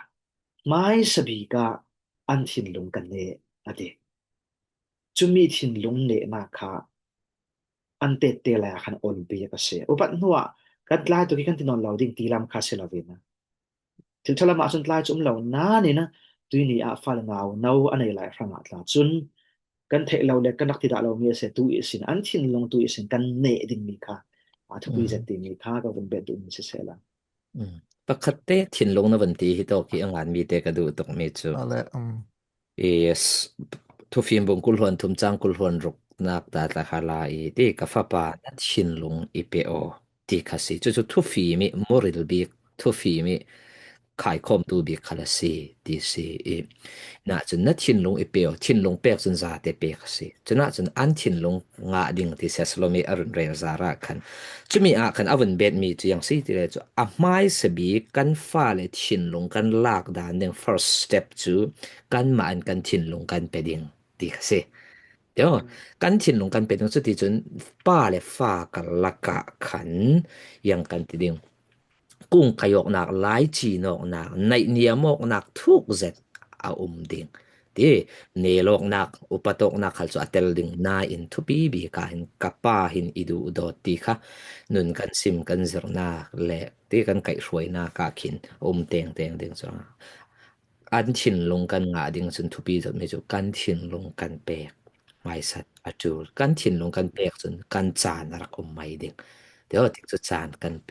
hmaisa bik ah an thinlung kan neh, a ti. Cumi thinlung nehnak kha an tette lai ah khan a olpi a si. Upat hnuah kan tlai tuk i kan ti nawn lo ding ti lam kha si loin a, thil ṭha lam ah cun tlai cu um lo nain a, tuini ah fale nau no a nei lai hrangah tla cun kan theih lo le kan rak ti dah lomi a si, tu ihsin an thinlung tu ihsin kan neh dingmi kha a thupi zet timi kha ka vun bet duhmi sisehla. Pakhat te thinlung na van ti hi tawk hi a nganmi te ka duh tukmi cu. Ale, um. Yes, Thufim bung kul hluan thum cang kul hluan ruknak ta tla kha la i ti, ka fapa na thinlung i pe aw ti kha si. Cucu thufim i muril bik, thufim i khaikhawmtu bik kha la si ti si i. Nahcun na thinlung i pe aw, thinlung pek cun zate pek a si. Cunah cun an thinlung ngah ding ti si a si lomi a run rel zarah khan. Cumi ah khan a vun betmi cu yang si ti le cu a hmaisa bik kan fale thinlung kan lak dan ding first step cu kanmah in kan thinlung kan pe ding ti kha si. Tio, kan thinlung kan pe ding cu ti cun pa le fa kar lakah khan yang kan ti ding. Kung kaih awknak, lai cin awknak, naihniam awknak thuk zet a um ding. Ti, nel awknak, upat awknak khal cu a tel ding nain thupi bik ah hin ka pa hin i duh dawt ti kha nun kan sim kan zirhnak le ti kan kaihhruainak ah khin a um tengteng ding cu. An thinlung kan ngah ding cun thupi zet mi cu kan thinlung kan pek. Hmaisa a ṭul. Kan thinlung kan pek cun kan caan a rak um mai ding. Tio, tikcu caan kan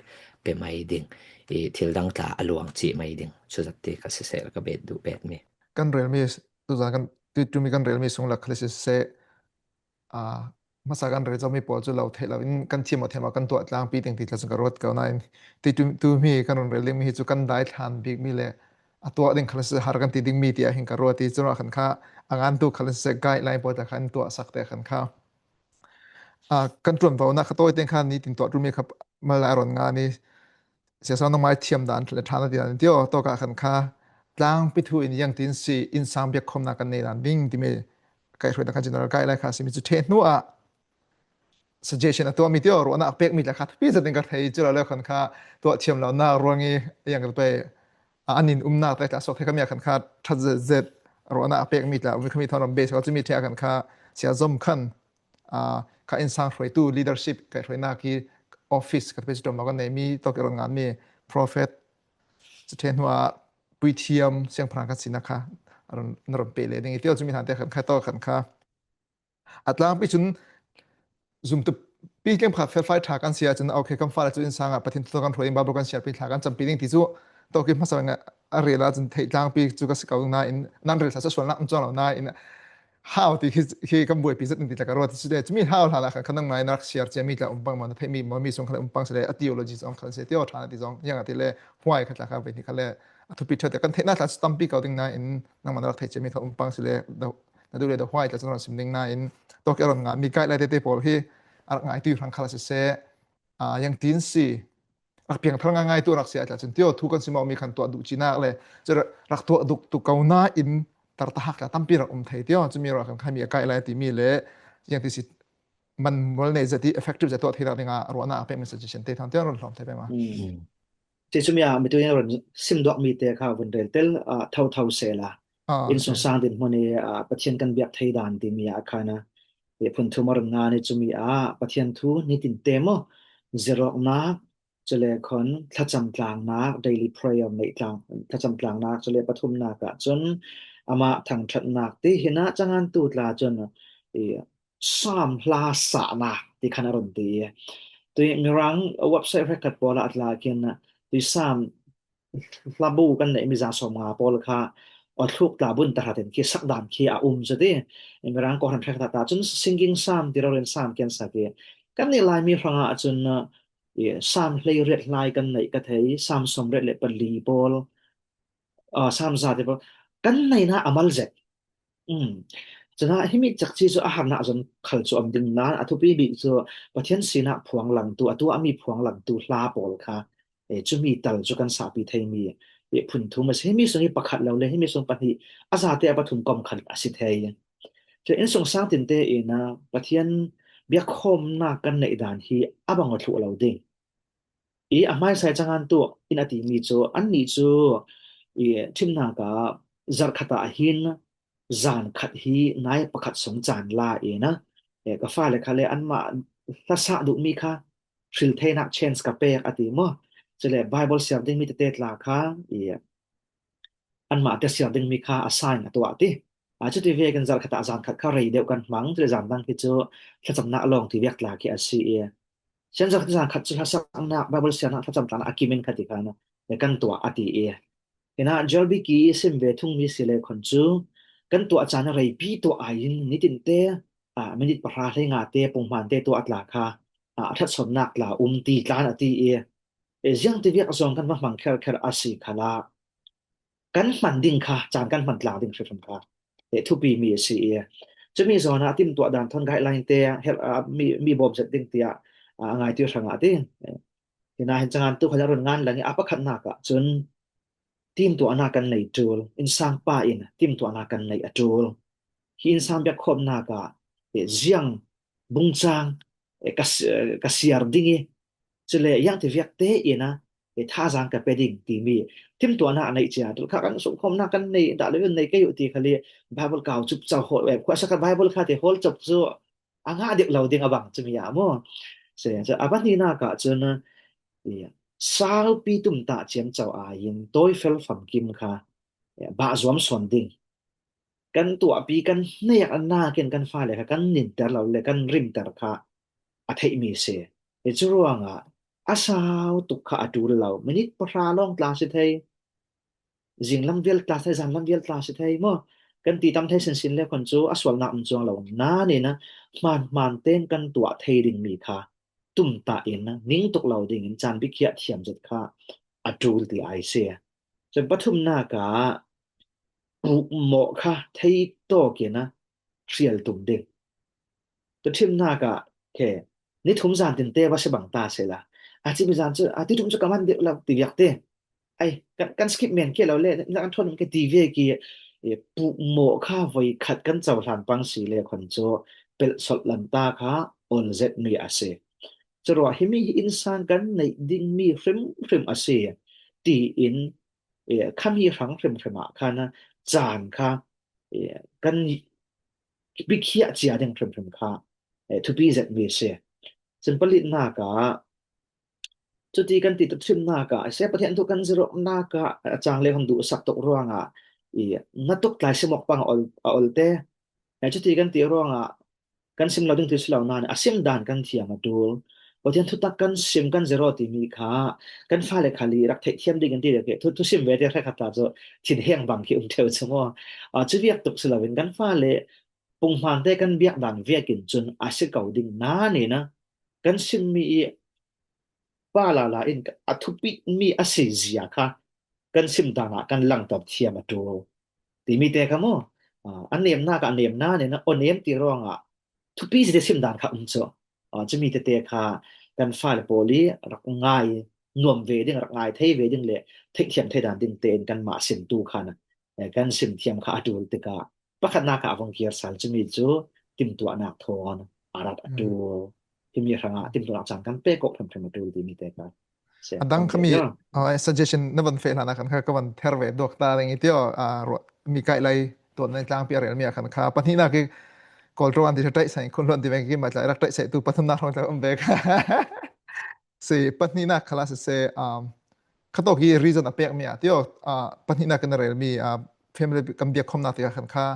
pe mai ding. I thil dang tla a luang cih mai ding. Cuzat ti ka siseh ka bet duh bet mi. Kan relmi, tuzan kan, tu, tumi kan relmi sung lak khal siseh, aa, hmasa kan rel zomi pawl cu lo theih lo in kan thiam aw thiam aw kan tuah tlangpi ding ti tla cun ka ruat ko nain ti tu, tu mi kan run rel dingmi hi cu kan dai thlan bikmi le a tuah ding khal siseh har kan ti dingmi tiah hin ka ruat i cun khan kha a ngantu khal siseh guideline pawl tla kha an tuah sak te khan kha, aa, kan ṭuanvo nak kha tawi teng khan nitin tuah ṭulmi kha mal lai a rawn ngan i Siasau nangmai thiam dan le ṭhan a ti dan tio tawkah khan kha tlangpi thu in yang tin si innsang biakkhawmnak kan nei dan ding timi kaihhruainak khan general guideline kha a simi cu ṭheh hnuah suggestion a tuahmi tio ruahnak a pekmi tla kha thupi zet in ka thei cu lo le khan kha tuah thiam lonak ruang i yang ka pei a an in umnak te tla suak thei khami ah khan kha ṭhat zet zet ruahnak a pekmi tla um khami thawn ram base kha cumi ṭheh ah khan kha sia zom khan aa, kha innsang hruaitu leadership kaihhruainak hi office ka ti pei cu ṭuanvo kan neimi tawk i rawn nganmi prophet cu ṭheh hnuah puithiam siangpahrang kan sinak kha a rawn, na rawn peh leh ding i tio cumi hlan te khan kha tawk khan kha a tlangpi cun zumtu pi tling pakhat felfai ṭha kan si ahcun, okay, kan fale cu innsang ah Pathian thu kan hruai ding, Bible kan siarpi, thla kan campi ding ti cu tawk i hmasa a rel ahcun theih tlangpi cu ka si ko nain nan rel thla cu sualnak an cuang lo nain hau ti khi, khi kan buaipi zet in ti tla ka ruat si le, cumi hau hlan ah khan kha nangmah in a rak siar ciami tla um pang maw, na theihmi maw, mi sung kha le um pang si le, a theology zong kha le si, tio ṭha na ti zong, ziang a ti le, huai kha tla kha ve hnih kha le, a thupi ṭheu te kan theihnak tla cu tampi ko ding nain, nangmah na rak theih ciami kha um pang si le, na duh le, huai tla cu na rak sim ding nain, tawk i a rawn nganmi guideline tete pawl hi a rak ngaitu hrang kha le siseh, aa, yang tin si, rak piangthar ngaingai tu rak si ah tla cun tio thu kan si mawhmi khan tuah duh cinak le cu rak tuah duh tu ko nain tartahak tla tampi rak um thei tio. Cumi ruah kan khami a kaih lai timi le ziang ti si man mual nei zet i effective zet tuah theinak dingah ruahnak a pekmi suggestion te thawn tio rak hlawm thei peng. Cumi ah mitu in rak sim duakmi te kha vun rel tel, ah, thotho sehla. Ah, innsungsang dinhmun i, ah, Pathian kan biak thei dan timi ah khan a, i phun thum a run nga ni cumi ah Pathian thu nitin te maw, zirawknak, cule khon thlacam tlangnak, daily prayer neih tlang, thlacam tlangnak, cule pathumnak ah cun amah thangṭhatnak ti hinah cangantu tla cun i Sam hla sahnak ti khan a run ti i tui Mirang website hrekkhat pawl ah a tla khin tui Sam hlabu kan neih mi za sawmnga pawl kha awthluk tla bun tahratin khi sak dan khi a um cu ti. Mirang kawhhran hrekkhat ta cun singing psalm ti rori in psalm kan sak i kan neih Laimi hrangah cun, uh, i psalm hleiriat hlai kan neih ka thei, psalm sawmriat le pali pawl, uh, psalm za te pawl kan neihnak a mal zet. Um. Cun ah himi cakci cu a harnak zon khal cu um ding nain a thupi bik cu Pathian sinak phuang langtu, a tuahmi phuang langtu hla pawl kha, eh, cumi tal cu kan sahpi theimi, eh, phunthum a si. Himi sung hi pakhat lo le, himi sung pahnih, a zate a pathum kom khat a si thei. Cun innsungsang tinte in, ah, Pathian biakkhawmnak kan neih dan hi a bang aw thluh lo ding. I a hmaisa i cangan tuah in a timi cu annih cu i thimnak ah zarh khat ah hin zan khat hi nai pakhat sung caan la in a, eh, ka fale kha le anmah hlasak duhmi kha hril theinak chance ka pek a ti maw? Cule Bible siar dingmi tete tla kha i anmah te siar dingmi kha a sign a tuah ti. A cuti vekin zarh khat ah zan khat kha rei deuh kan hmang, cule zan dang khi cu thlacamnak lawng ti vek tla khi a si i, sian zarh khat zan khat cu hlasaknak Bible siarnak thlacam tla a kimin kha ti khan kan tuah a ti i. Hinah J B K i sim ve thungmi si le khon cu kan tuah caan a reipi tuah ai in nitinte, ah, minit pahra hleinga te punghman te tuah tla kha, ah, a ṭhatsawmnak tla um ti tlan a ti i. E, ziang ti viak zong kan va hmang kherkher a si khalah kan hman ding kha, caan kan hman tlang ding hrimhrim kha, eh, thupi mi a si i. Cumi zawn ah timtuah dan thawn guideline te, hel-, ah, mi, mi bawm zet ding tiah, ah, a ngaitu hrangah ti. Eh, hinah hin cangan tu khan a run ngan lang i a pakhatnak ah cun timtuahnak kan nei ṭul, innsang pa in timtuahnak kan nei a ṭul. Hi innsang biakkhawmnak ah, eh, ziang bungcang, eh, ka si-, ka siar ding i, cule iangti viak tein a, eh, thazaang ka pe ding timi timtuahnak a neih cia tul kha kan sungkhawmnak kan nei dah lo in nei kei uh ti khali Bible kau cup co hawl, eh, khuasa kha Bible kha te hawl cop cu a ngah deuh lo ding a bang cumi ah maw? Si, cu a pahnihnak ah cun, eh, saupi tumtah ciamco ai in tawi fel famkim kha, eh, bah zuam sawn ding. Kan tuahpi kan hnek nakin kan fale kha kan ninter lo le kan rimter kha a theihmi si. Hi cu ruangah a sau tuk kha a ṭul lo. Minit pahra lawng tla si thei, zinglam vial tla si thei, zanlam vial tla si thei maw? Kan ti tam thei sinsin le khon cu a sualnak um cuang lo. Nain a hmaan hmaan tein kan tuah thei dingmi kha tumtah in ning tuk lo dingin caan bikhiah thiam zet kha a ṭul ti ai si. Cun pathumnak ah pukmawh kha thei tawk in a hrial tum ding. Tuthimnak ah, okay, ni thum zan tinte va si bang ta sehla, a cimi zan cu, a ti thum cu ka man deuh lo ti viak te. Ai, kan, kan skip men ke lo le, na kan thawn ke ti ve ki, eh, pukmawh kha voi khat kan cohlan pang si le khon cu pelh solh lanta kha ol zet mi a si. Curuah himi hi innsang kan neih dingmi hrimhrim a si tiin, eh, khami hrang hrimhrim ah khan caan kha, eh, kan bikhiah cia ding hrimhrim kha, eh, thupi zetmi a si. Cun palitnak ah, cuti kan ti tuthimnak ah, a si Pathian thu kan zirhawknak ah a cang le hong duhsak tuk ruangah i na tuk tlai simawk pang a ol, a ol te. Eh, cuti kan ti ruangah kan sim lo ding ti si lo nain a sim dan kan thiam a ṭul. Pathian thutak kan sim kan zero timi kha kan fale khali rak theih thiam ding in ti dek thu, thusim ve te hrekkhat ta cu thinheng bang khi um ṭheu cu maw? Ah, cu viak tuk si loin kan fale punghman te kan biak dan vekin cun a si ko ding nain a kan simmi i pa lala in a thupitmi a si zia kha kan sim dan ah kan langhter thiam a ṭul timi te kha maw? Ah, a nemnak ah a nem nain a aw nem ti ruangah thupi zite sim dan kha um cu. Ah, cumi tete kha kan fale pawl i rak ngai nuam ve ding, rak ngai thei ve ding le theihthiam thei dan ding tein kanmah simtu khan, eh, kan sim thiam kha a ṭul tikah pakhatnak ah a vung kir sal cumi cu timtuahnak thawn a rat a ṭul. Himi hrangah timtuahnak caan kan pek awk hrimhrim a ṭul timi te kha. A dang khami, ah, suggestion na van feh hlan ah khan kha ka van ther ve duak ta ding i tio, ah, ruah, mi kai lai tuan na tlangpi a relmi ah khan kha pahnihnak i Kawl ṭuan ti ṭha ṭaih sai khun luan ti veng ki ma tlai rak ṭaih sai tu pathumnak hrawng tlai um ve kha. Si, pahnihnak khala sese, um, khatawk hi reason a pekmi ah tio, ah, pahnihnak kan relmi, ah, family kan biakkhawmnak tikah khan kha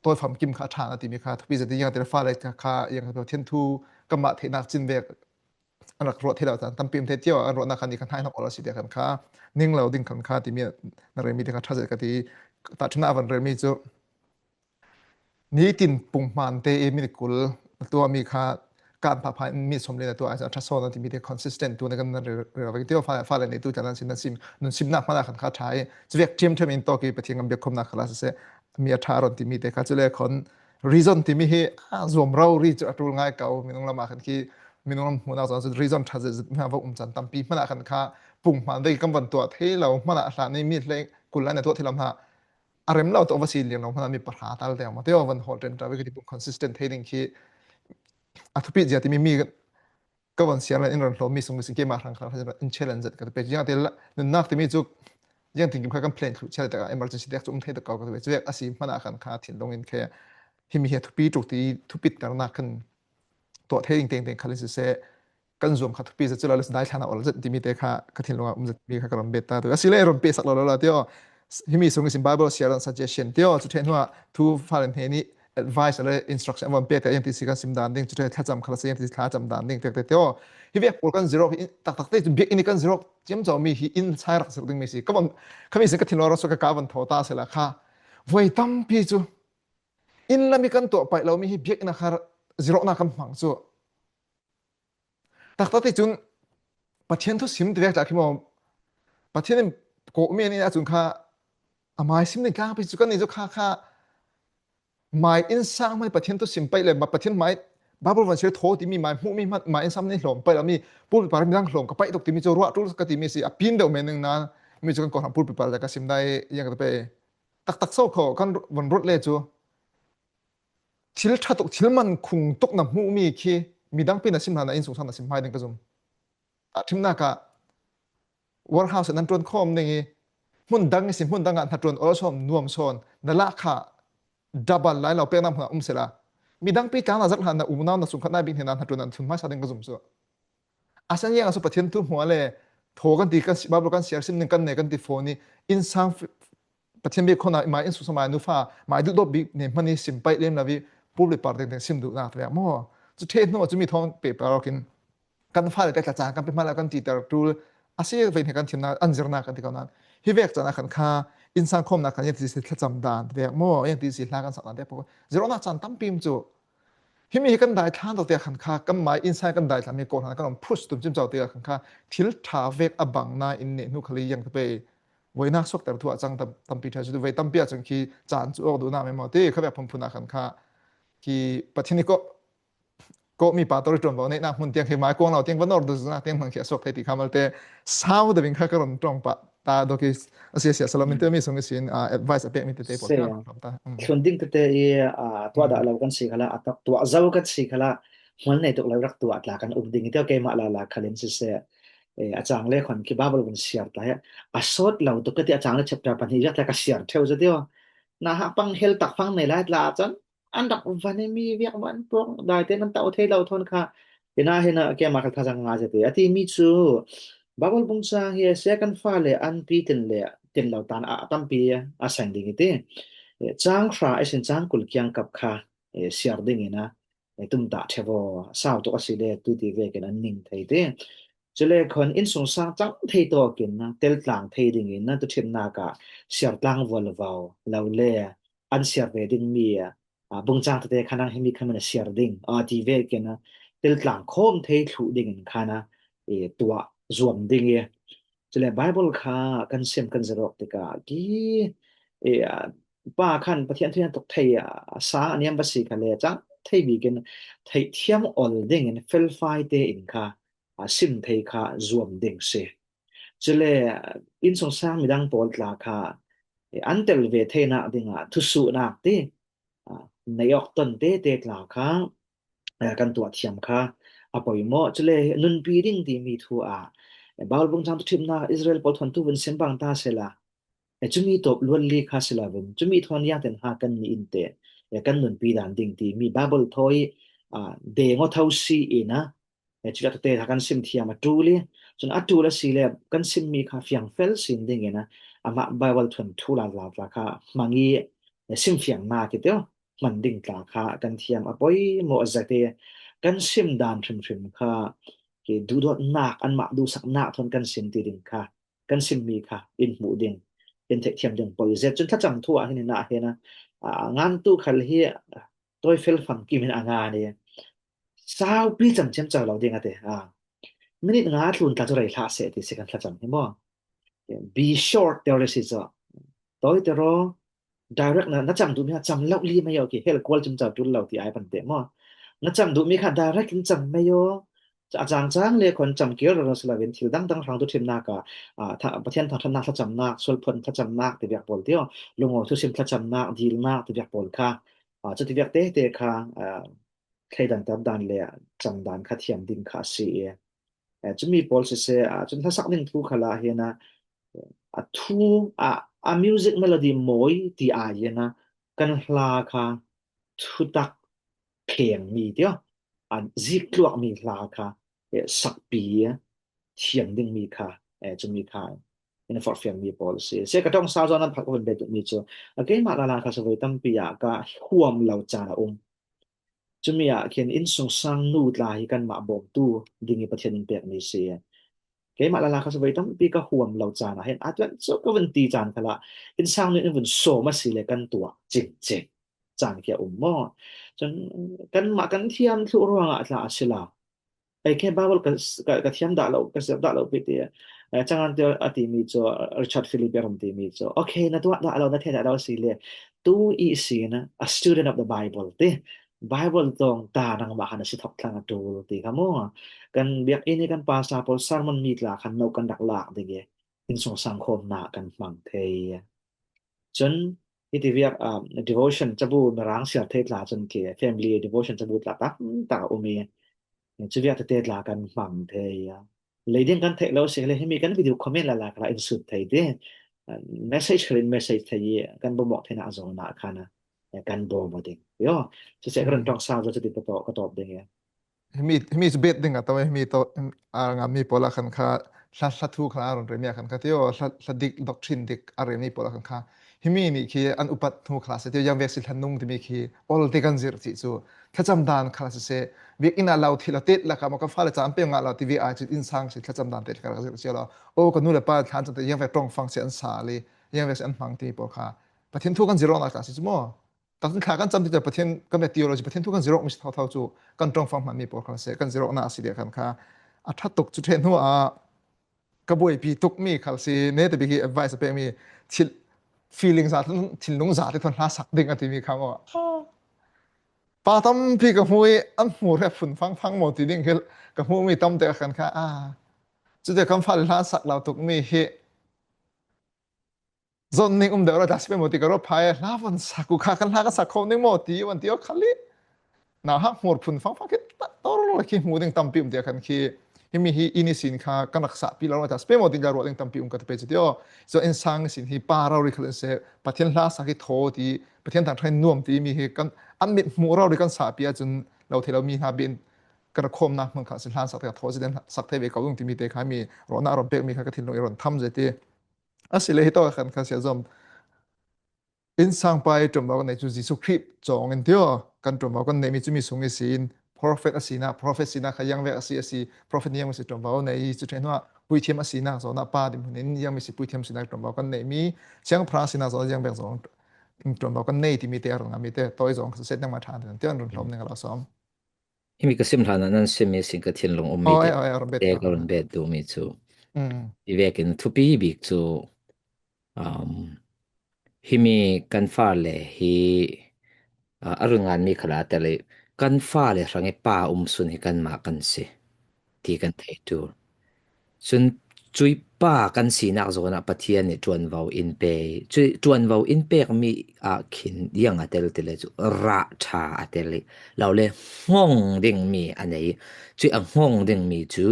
tawi famkim kha a ṭhan a timi kha thupi zet i, iang ti le fale kha, kha iang kha Pathian thu kanmah theihnak cin vek an rak ruah thei lo caan tampi um thei tio, an ruahnak khan i khan hai hnak awla si tiah khan kha ning lo ding khan kha timi na relmi te kha ṭha zet ka ti. Tahṭhimnak a van relmi cu nitin pung hmaan te i minute kul na tuahmi kha kan phapha in minute sawmli na tuah ahcun a ṭha sawn an timi te consistent tu na kan rel rel vek tio. Fa, fale neitu tla nan sin, nan sim, nun simnak hmanh ah khan kha ṭha i cuvek ṭhiamṭhiam in tawk i Pathian kan biakkhawmnak kha la siseh, mi a ṭha a ron timi te kha cule khon reason timi hi a zuam rori cu a ṭul ngai ko. Minung lam ah khan khi minung lam hmuhnak zong cu reason ṭha zetzet hna va um caan tampi hmanh ah khan kha pung hmaan vek i kan van tuah thei lo hmanh ah a hlan i minute le kul lai na tuah thei lo hna. A rem lo tu a va si liang lo hmanh ah mi pahra tal te maw teo van hawl ṭen ṭa vek i ti pung consistent thei ding khi a thupi zia timi mi ka van siar in ran hlawm mi sung mi sin keimah hrang kha in challenge zet ka pe. Ziang ti nunnak timi cu ziang tingkim kha kan plan thluh chiat tak ah emergency dek cu um thei tak ko ka pe. Cuvek a si hmanh ah khan kha thinlung in khe himi hi a thupi tuk ti thupit karnak kan tuah thei ding tengteng khal in siseh, kan zuam kha thupi zet cu la le dai thlan a ol zet timi te kha ka thinlung ah um zet mi kha ka ron bet ta tu. A si le ron pe sak lo lo la tio. Himi sung ihsin Bible siar dan suggestion tio, cu ṭheh hnuah thu fale hnen i advice le instruction a van pek te, iangti si kan sim dan ding, cu ṭheh thlacam kha la si, iangti si thlacam dan ding, pek te tio. Hi vek pawl kan zirok, taktak te cu biakinn i kan zirok ciamco mi hi in sai rak zirok ding mi si. Ka van, khami sin ka thinlung rak suak ka, ka van thaw ta sela kha voi tampi cu inn lam i kan tuah paih lo mi hi biakinn a kha ziroknak kan hmang cu. Taktak ti cun Pathian thu sim ti vek tla khi maw? Pathian in kawhmi an in ahcun kha a mai sim ding tlangpi cu kan nih cu kha, kha mai innsang hmanh Pathian thu sim paih le Pathian mai Bible van siar thaw timi mai hmuhmi hmanh mai innsang hmanh i hlawm paih lo mi pulpit par midang hlawm ka paih tuk timi cu ruah ṭul ka timi si a pin deuh men ning nan mi cu kan kawhhran pulpit par le ka sim dai yang ka pe. Taktak so kho kan van ruat le cu thil ṭha tuk, thil man khung tuk na hmuhmi khi midang pi na sim hna, na innsungsang na sim hmai ding ka zum. A ṭhimnak ah warehouse nan ṭuan khawm ning i hmun dang i si, hmun dang ah hnaṭuan awlsawm nuam sawn na lah kha double lai lo peknak hmun ah um sela midang pi tlang na zarh hna, na unau na sungkhat na bik hna hnaṭuan an thun hmaisa ding ka zum cu. A san yang a su Pathian thu hmuah le thaw kan ti, kan si, Bible kan siar sim ning kan nei kan ti fawn i innsang Pathian bik khona mai innsungsang mai nufa mai duhdawt bik nih hmanh i sim paih lem lo i pulpit par tengteng sim duhnak te maw? Cu ṭheh hnu cu mi thawng pe par awkin kan fale te tla caan kan pe hmanh lo kan titer ṭul a si ve hna kan thimnak an zirnak kan ti ko nan hi vek caan a khan kha innsang khawmnak khan iangti si thlacam dan te maw? Iangti si hla kan sak dan te pawl ziroknak caan tampi um cu. Himi hi kan dai thlan tak tiah khan kha kan mai innsang kan dai thlan mi kawhhran kan um phus tum cimco tiah khan kha thil ṭha vek a bang nain neh hnu khal i yang ka pe. Voinak suakter thu ah cang tam, tampi ṭha cu voi tampi ah cun khi caan cu awk duhnak mi maw ti kha vek phunphun ah khan kha khi Pathian i kawh, kawhmi pa tor i ṭuanvo neihnak hmun tiang khi mai kuang lo tiang van or duhnak tiang hmang khi a suak thei ti kha malte sau deuh in kha ka run ṭong pah ta dawk i a sia sia Solomon te mi sung ihsin, ah, advice a pekmi tete pawl kha ṭhawm ta. Thlun ding tete i, ah, tuah dah lo kan si khala, a tak tuah zo kan si khala, hmual nei tuk lo rak tuah tla kan um ding i tio keimah lala khalin siseh. Eh, a cang le khon khi Bible vun siar ta he a sawt lo tuk ka ti a cang le chapter pahnih riak tla ka siar ṭheu za tio. Na ha pang hel tak fang nei lai tla cun an rak van i mi viak van puak dai te nan tau thei lo thawn kha. Ina hina keimah khal thazang nga zia te a ti mi cu Bible bung cang hi a sia kan fa le an pi tin le tin lo tan a tampi a sang ding i ti. Eh, cang hra ihsin cang kul kiang kap kha, eh, siar ding ina eh, tumtah ṭheu aw, sau tuk a si le tu ti vekin an ning thei ti. Cule khon innsungsang cang thei tawkin teltlang thei dingin tuṭhimnak ah siar tlang vualvo lo le an siar ve ding mi, ah, bungcang tete khan himi khan a siar ding, ah, ti vekin teltlang khawm thei thluh dingin khan, eh, tuah zuam ding i Cule Bible kha kan sim kan zirh awk tikah ki, eh, pa khan Pathian thu tuk thei, ah, a sa a niam va si kha le cang thei bikin theihthiam ol dingin felfai tein kha, ah, sim thei kha zuam ding si. Cule, ah, innsungsang midang pawl tla kha, eh, an tel ve theinak dingah thusuhnak ti, ah, nei awk ton tete tla kha, eh, kan tuah thiam kha a poimawh. Cule nunpi ding timi thu ah, eh, Bible bungcang tuṭhimnak Israel pawl thawn tu vun sim bang ta sela, eh, cumi tawp luat li kha si lo vun, cumi thawn ziangtin ha kan ni in te, eh, kan nunpi dan ding timi Bible thawi, ah, deng aw tho si ina, eh, cuka tete kha kan sim thiam a ṭul i, cun a ṭul a si le kan simmi kha fiang fel sin dingin a, amah Bible thawn thu lala tla kha hmang i, eh, sim fiangnak i teo hman ding tla kha kan thiam a poimawh zet i kan sim dan hrimhrim kha duhdawtnak, anmah duhsaknak thawn kan sim ti ding kha, kan simmi kha in hmuh ding, in theihthiam ding poi zet. Cun thlacam thu ah hin hin ah hin a, aa, ngantu khal hi tawi fel famkim in a ngan i saupi cam ciamco lo ding a ti. Aa, minit nga tlun tla cu rei hlah seh ti si kan thlacam hi maw? Be short, teu rih si cu. Tawi tiraw, direct na, na cam duhmi kha cam lo li mai aw, khi hel kual cun cam tul lo ti ai pan te maw? Na cam duhmi kha direct in cam mai aw. A cangcang le khon cam kir rawh si lo in thil dangdang hrang tu thimnak ah, ah, tha-, Pathian thangṭhatnak thlacamnak, sualphon thlacamnak ti viak pawl ti aw, lungaw thusim thlacamnak, dilnak ti viak pawl kha, ah, cuti viak tete kha, ah, thleidan, tapdan le camdan kha thiam ding kha a si i, eh, cumi pawl siseh, ah, cun hlasak ding thu khal ah hin a, a thu, a, a music melody mawi ti ai in a kan hla kha thutak khengmi ti aw, a zik tluakmi hla kha, eh, sakpi thiam dingmi kha, eh, cumi kha in a forhfiangmi pawl a si. Se ka ṭong sau zawn an phak ka vun bet duhmi cu, a keimah lala kha savoi tampi ah ka huam lo caan a um. Cumi ah khin innsungsang nu tla hi kanmah bawmtu ding i Pathian in pekmi si. Keimah lala kha savoi tampi ka huam lo caan ah hin Advent cu ka vun ti caan khalah innsang nu in vun sawm a si le kan tuah cingcing caan khi a um maw? Cun kanmah kan thiam thluh ruangah tla a si lo. Ei, khe Bible ka, ka, ka thiam dah lo, ka zirh dah lo pi ti. Eh, cangan te a timi cu, Richard Philip a ram timi cu, okay, na tuah dah lo, na thei dah lo si le, tu ihsin a student of the Bible ti. Bible tong ta nangmah khan a si thawk thlang a ṭul ti kha maw? Kan biakinn i kan pastor pawl sermon mi tla khan no kan rak lak ding i innsungsang khawmnak kan hmang thei. Cun hiti viak, um, devotion cabu mirang siar thei tla cun khi family devotion cabu tla tam tak a um i, cu viak tete tla kan hmang thei. Leiding kan theih lo si le, himi kan video comment lala kha in sut thei ti. Message kha in message thei i kan bawmawk theinak zawn ah khan, eh, kan bawm aw ding. Yo, siseh, ka run ṭong sau zaw cuti ka tawp, ka tawp ding i. Himi, himi cu bet ding a to, himi to, a ngam mi pawl ah khan kha hla, hla thu kha a run remi ah khan kha ti aw, hla, hla dik, doctrine dik a remi pawl ah khan kha himi nih khi an upat hnu kha si ti aw, ziangvek si hla nung timi khi ol te kan zirh cih cu thlacam dan kha siseh, biakinn ah lo thil a tet lakah maw kan fale ca an pe ngah lo ti viak ai cu innsang si thlacam dan te kha ka zirh cia lo. O, ka nu le pa thlan cam te ziangvek ṭongfang si an sa le ziangvek si an hmang timi pawl kha Pathian thu kan zirh awknak ta si cu maw? Takcun thla kan cam ti cu Pathian kan theology, Pathian thu kan zirh awkmi si thotho cu kan ṭongfang hmanmi pawl khal si, kan zirh awknak a si le khan kha a ṭha tuk cu ṭheh hnu ah ka buaipi tukmi khal si, neta bik hi advice a pekmi thil, feeling za, thinlung za te thawn hla sak ding a timi kha maw? Pa tampi ka hmu i an hmur he phun fangfang maw ti ding khi ka hmuhmi tam te khan kha, a, cute kan fale hla sak lo tukmi hi zon ning um deuh lo ta si pei maw ti ka ruat phai, hla van sak u kha kan hla kan sak kho ning maw ti van ti aw khali. Nauhak hmur phun fangfang khi ta tor lo khi hmu ding tampi um ti a khan khi himi hi ini sin kha kan rak sahpi lo ta si pei maw ti ka ruat ding tampi um ka ta pei cu ti aw. Zo innsang sin hi pa rori khal in se Pathian hla sak hi thaw ti, Pathian thangṭhat nuam ti mi hi kan an mit hmu rori kan sahpi ahcun lo thei lo mi hna bin kan rak khawmnak hmun kha si hlan sak te ka thaw si den sak thei ve ko ding timi te kha mi ruahnak a ron pekmi kha ka thinlung i ron tham zet i. A si le hi tawk a khan kha sia zom. Innsang pa i ṭuanvo kan nei cu Jesuh Khrih cawng in ti aw. Kan ṭuanvo kan neihmi cu mi sung i si in, prophet a sinak, prophet sinak kha ziangvek a si, a si, prophet ziangvek si ṭuanvo nei i cu ṭheh hnuah puithiam a sinak zawn ah pa dinhmun in ziangvek si puithiam sinak ṭuanvo kan neihmi, siangpahrang sinak zawn ziangvek zawn ṭuanvo kan nei timi te a run ngami te tawi zawn kha set nangmah ṭhan ti an run hlawm ning a lo sawm. Himi ka sim hlan ah nan simmi sin ka thinlung ummi te, te ka run bet duhmi cu. Hi vekin thupi bik cu, um, himi kan fale hi, uh, a run nganmi kha la tel i kan fale hrang i pa um sun hi kanmah kan si ti kan thei ṭul. Cun cuih pa kan sinak zawn ah Pathian nih ṭuanvo in pe i, cuih ṭuanvo in pekmi ah khin ziang a tel ti le cu rah ṭha a tel i, lo le hngawng dingmi a nei i, cuih a hngawng dingmi cu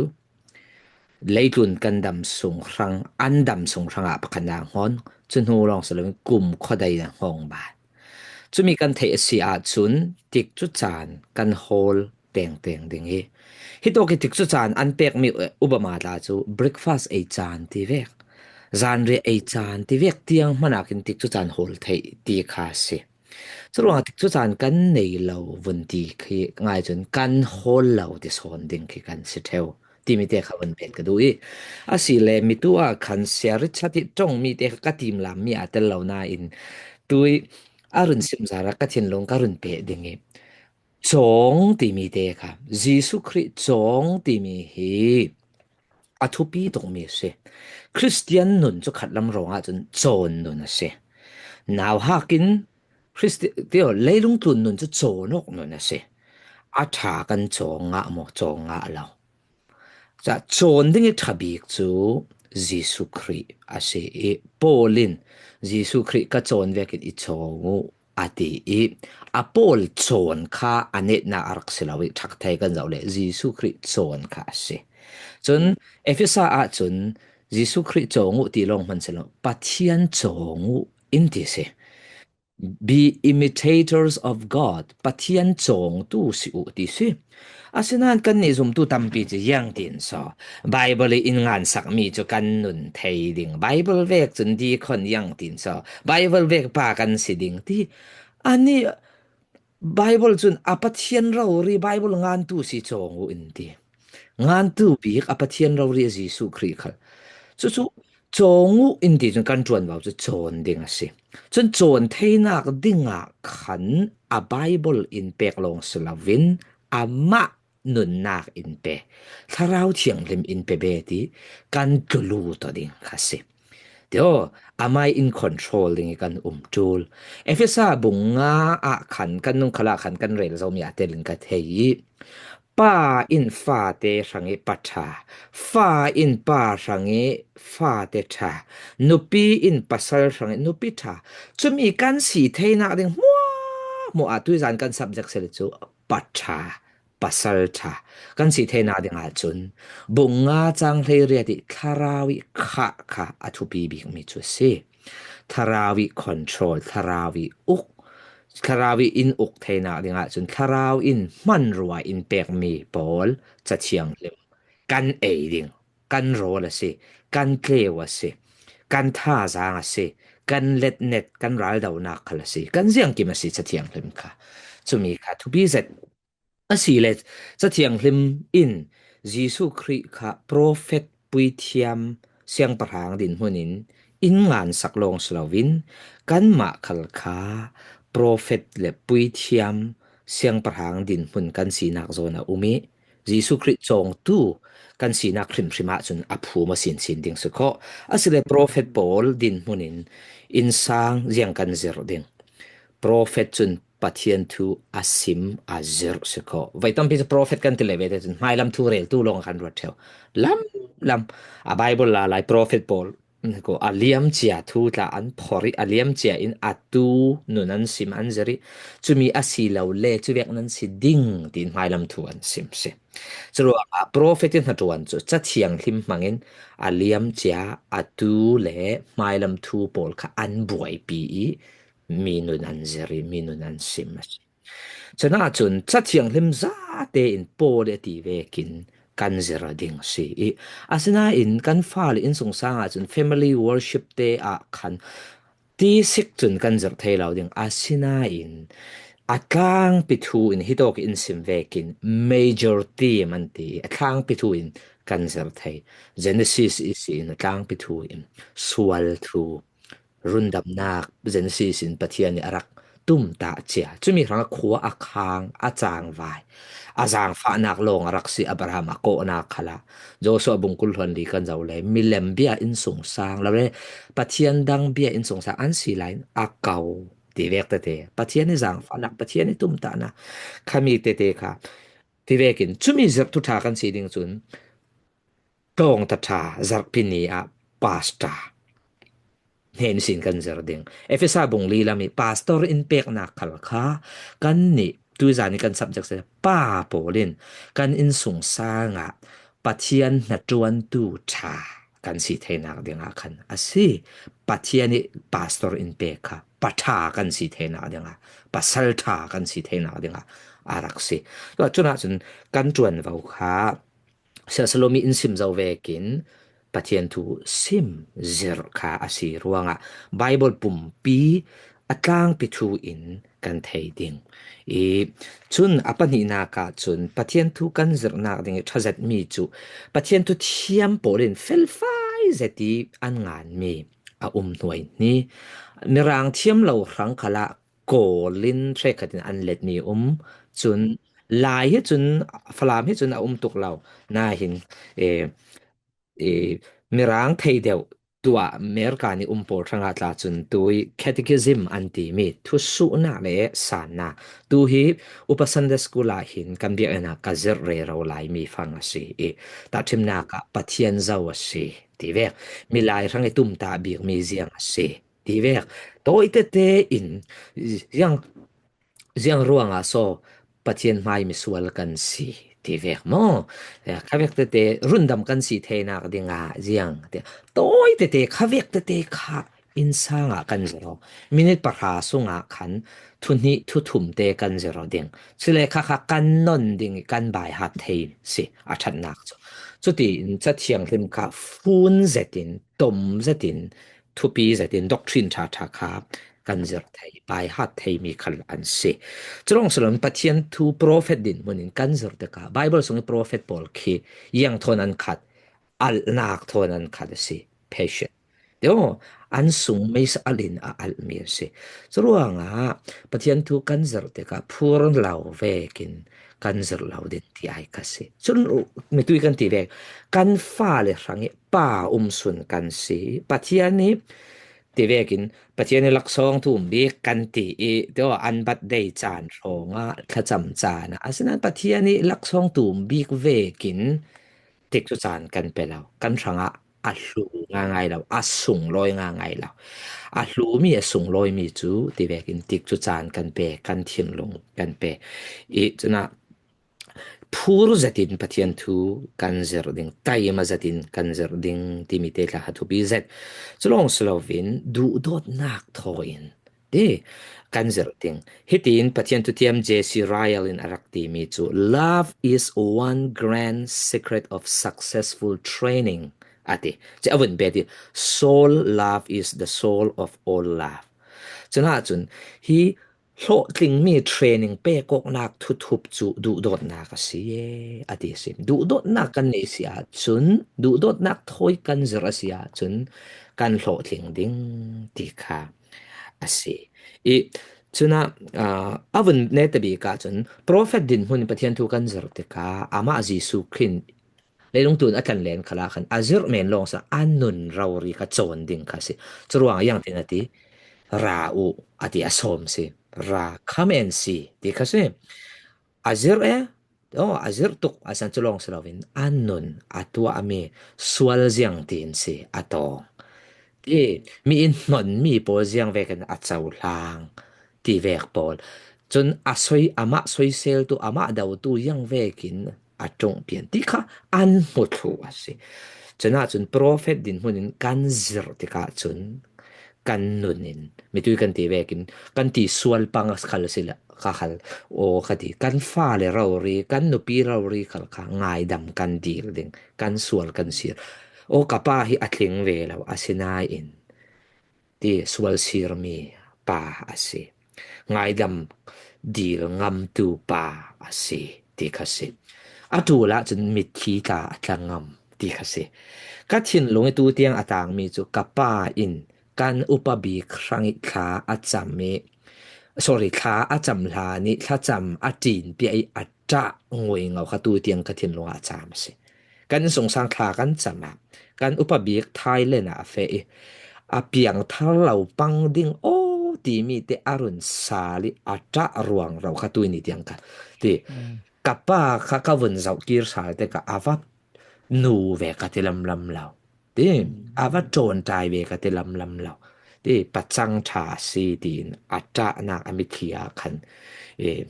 leitlun kan dam sung hrang, an dam sung hrang ah pakhatnak hngawng, cu hnu lawng si loin kumkhua dai na hngawng ban. Cumi kan theih a si ahcun tikcu caan kan hawl tengteng ding hi. Hitawk i tikcu caan an pekmi Obama tla cu breakfast ei caan ti vek, zanriah ei caan ti vek tiang hmanh ah khin tikcu caan hawl theih ti kha a si. Curuangah tikcu caan kan nei lo vun ti khi ngai cun kan hawl lo ti sawn ding khi kan si ṭheu. timi te kha hun pet ka duh i. A si le mi tu a khan Sia Richard i tong mi te kha ka tim lam mi a tel lo na in tui a run sim zara ka thinlung ka run pet ding i. Cawng timi te kha, Jesu Khrih cawng timi hi a thupi tuk mi si. Khristian nun cu khat lam ruangah cun cawn nun a si. Nauhak in Khristi-, tio, leilung tlun nun cu cawn awk nun a si. A ṭha kan cawng ngah maw, cawng ngah lo. Ca cawn ding i ṭha bik cu Jesu Khrih a si i Paul in Jesu Khrih ka cawn vekin i cawng uh a ti i a Paul cawn kha a netnak a rak si lo i ṭhak thei kan zoh le Jesu Khrih cawn kha a si. Cun Efesa ah cun Jesu Khrih cawng uh ti lawng hman si lo, Pathian cawng uh in ti si. Be imitators of God, Pathian cawngtu si uh ti si. Asinain kannih zumtu tampi cu ziang tin saw Bible i in ngansak mi cu kan nun thei ding. Bible vek cun deacon ziang tin saw Bible vek pa kan si ding ti. Anih Bible cun a Pathian rori Bible ngantu si cawng uh in ti. Ngantu bik a Pathian rori a Jesuh Khrih khal. Cucu cawng uh in ti cun kan ṭuanvo cu cawn ding a si. Cun cawn theinak dingah khan a Bible in pek lawng si loin amah nunnak in pe, Thlarau Thianghlim in pe bet i kan tlu lut aw ding kha si. Tio, amai in control ding i kan um ṭul. Efesa bung nga ah khan kan nung khalah khan kan rel zo mi ah telin ka thei i, Pa in fate hrang i pa ṭha, fa in pa hrang i fate ṭha, nupi in pasal hrang i nupi ṭha. Cumi kan si theinak ding hmuahhmuah ah tuizan kan subject si le cu pa ṭha, pasal ṭha kan si theinak dingah cun bung nga cang hleiriat i Thlarau i khah kha a thupi bikmi cu a si. Thlarau i control, Thlarau i uk, Thlarau i in uk theinak dingah cun Thlarau in hmanrua in pekmi pawl Cathianghlim kan ei ding, kan rawl a si, kan tleu a si, kan thazaang a si, kan letnet, kan raldonak khal a si, kan ziangkim a si Cathianghlim kha. Cumi kha thupi zet. A si le Cathianghlim in Jesuh Khrih kha profet, puithiam, siangpahrang dinhmun in in ngansak lawng si loin kanmah khal kha profet le puithiam, siangpahrang dinhmun kan sinak zawn a um i Jesuh Khrih cawngtu kan sinak hrimhrim ahcun a phum a sinsin ding si khawh. A si le profet pawl dinhmun in innsang ziang kan zirh ding. Profet cun Pathian thu a sim, a zirh si khawh. Voi tampi cu profet kan ti le vete cun hmailam thu reltu lawng a kan ruat ṭheu. Lam, lam, a Bible la lai profet pawl ko a liamcia thu tla an phor i a liamcia in atu nun an sim an zirh i cumi a si lo le cuvek nan si ding tiin hmailam thu an sim si. Curuangah profet i hnaṭuan cu Cathianghlim hmangin a liamcia atu le hmailam thu pawl kha an buaipi i mi nun an zirh i mi nun an sim a si. Cun ahcun Cathianghlim zate in Paul i a ti vekin kan zirh ding si i asinain kan fale innsungsang ahcun family worship te ah khan tisik cun kan zirh thei lo ding. Asinain a tlangpi thu in hitawk in sim vekin major theme an ti i a tlangpi thu in kan zirh thei. Genesis i si in a tlangpi thu in sual thu, rundamnak, Genesis in Pathian i a rak tumtah cia. Cumi hrangah khua a khang, a cangvai, a zaangfahnak lawng a rak si Abraham a kawhnak khalah. Joshua bungkul hluan li kan zoh le, milem bia innsungsang lo le, Pathian dang bia innsungsang an si lai in a ko ti vek tete. Pathian i zaangfahnak, Pathian i tumtahnak khami tete kha. Ti vekin, cumi zirh thu ṭha kan si ding cun, tlawngta ṭha zarhpi ni ah pastor hnen sin kan zirh ding. Efesa bung li lam i pastor in peknak khal kha kannih tuizan i kan subject si pa pawl in kan innsungsang ah Pathian hnaṭuantu ṭha kan si theinak dingah khan a si. Pathian i pastor in pek kha pa ṭha kan si theinak dingah, pasal ṭha kan si theinak dingah a rak si. Cun ahcun kan ṭuanvo kha Sia Salome in sim zo vekin Pathian thu sim zirh kha a si ruangah Bible pumpi a tlangpi thu in kan thei ding. I, cun a pahnihnak ah cun Pathian thu kan zirhnak ding i ṭha zetmi cu Pathian thu thiam pawl in felfai zet i an nganmi a um hnuai hni. Mirang thiam lo hrang khalah Kawl in hrekkhat in an letmi um. Cun Lai hi cun, Falam hi cun a um tuk lo. Nain, eh, eh, Mirang thei deuh tuah America nih um pawl hrangah tla cun tui catechism an timi thusuhnak le sannak. Tu hi upa Sunday school ah hin kan biakinn ah ka zirh rero laimi fang a si i tahṭhimnak ah Pathian zo a si ti vek. Milai hrang i tumtah bikmi ziang a si ti vek. Tawi tete in ziang, ziang ruangah so Pathian hmai misual kan si ti vek maw? Khavek tete rundam kan si theinak dingah ziang ti. Tawi tete khavek tete kha innsang ah kan zirh aw. Minit pahra sungah khan thuhnih thuthum te kan zirh aw ding. Cule khakha kan non ding i kan baihat thei si a ṭhatnak cu. Cutiin Cathianghlim kha fun zetin, tom zetin, thupi zetin, doctrine ṭhaṭha kha kan zirh thei, baihat theimi khal an si. Culawng si loin Pathian thu prophet dinhmun in kan zirh tikah Bible sung i prophet pawl khi ziang thawn an khat, alhnak thawn an khat a si, patient. Tio, an sung meisa alh in a alhmi a si. Curuangah Pathian thu kan zirh tikah phur lo vekin kan zirh lo ding ti ai ka si. Cun mitui kan ti vek, kan fale hrang i pa um sun kan si. Pathian i ti vekin Pathian i laksawng tum bik kan ti i, tio, an bat dei caan hrawngah thlacam caan ah. Asinain Pathian i laksawng tum bik vekin tikcu caan kan pe lo. Kan hrangah a hlu ngaingai lo, a sunglawi ngaingai lo. A hlumi a sunglawimi cu ti vekin tikcu caan kan pe, kan thinlung kan pe. I cunah phur zetin Pathian thu kan zirh ding, taima zetin kan zirh ding timi te tla kha thupi zet. Culawng si loin duhdawtnak thaw in ti kan zirh ding. Hitin Pathian thutiam J C Ryle in a rak timi cu, "Love is one grand secret of successful training," a ti. Ci a vun bet i, "Soul love is the soul of all love." Cunah cun hi hlawhtlingmi training pekawknak thuthup cu duhdawtnak a si e, a ti a si. Duhdawtnak kan nei si ahcun, duhdawtnak thawi kan zirh a si ahcun, kan hlawhtling ding ti kha a si. I cunah, aa, a vun netabik ahcun, prophet dinhmun in Pathian thu kan zirh tikah, amah Jesuh Khrih leilung tun a tlanlen khalah khan a zirh men lawng sa a nun rori kha cawn ding kha si. Curuang a ziang tin a ti, "Ra uh," a ti, a sawm si. "Ra, come and see," ti kha si. A zirh e, aw, a zirh tuk, a san culawng si loin a nun a tuahmi sual ziang tin si a tawng. Ti, mi in hnonmi pawl ziang vekin a cohlang ti vek pawl. Cun a soi, amah soiseltu, amah dotu ziang vekin a ṭungpian ti kha an hmu thluh a si. Cunah cun prophet dinhmun in kan zirh tikah cun kan nun in, mitui kan ti vekin, kan ti sual pang khal si le, kha khal, aw, kha ti, kan fale rori, kan nupi rori khal kha ngaidam kan dil ding, kan sual kan sir. Aw, ka pa hi a tling ve lo, asinain ti sual sirmi pa a si. Ngaidam dil ngamtu pa a si, ti kha si. A ṭul ahcun mitthi tla a tla ngam, ti kha si. Ka thinlung i tu tiang a tangmi cu ka pa in kan upa bik hrang i thla a cam i, sorry, thla a cam hlan i thlacam a ṭinpiak i a ṭah nguingo kha tu tiang ka thinlung ah a cam a si. Kan innsungsang thla kan cam ah, kan upa bik Thailand ah a feh i, a piangthar lo pang ding aw timi te a run sal i a ṭah ruang rau kha tu ni tiang kha ti. Mm. Ka pa kha ka vun zoh kir sal te kha a va nu ve ka ti lamlam lo. Ti, a va ṭawnṭai ve ka ti lamlam lo. Ti, pacang ṭha a si tiin a ṭahnak a mitthli ah khan, eh,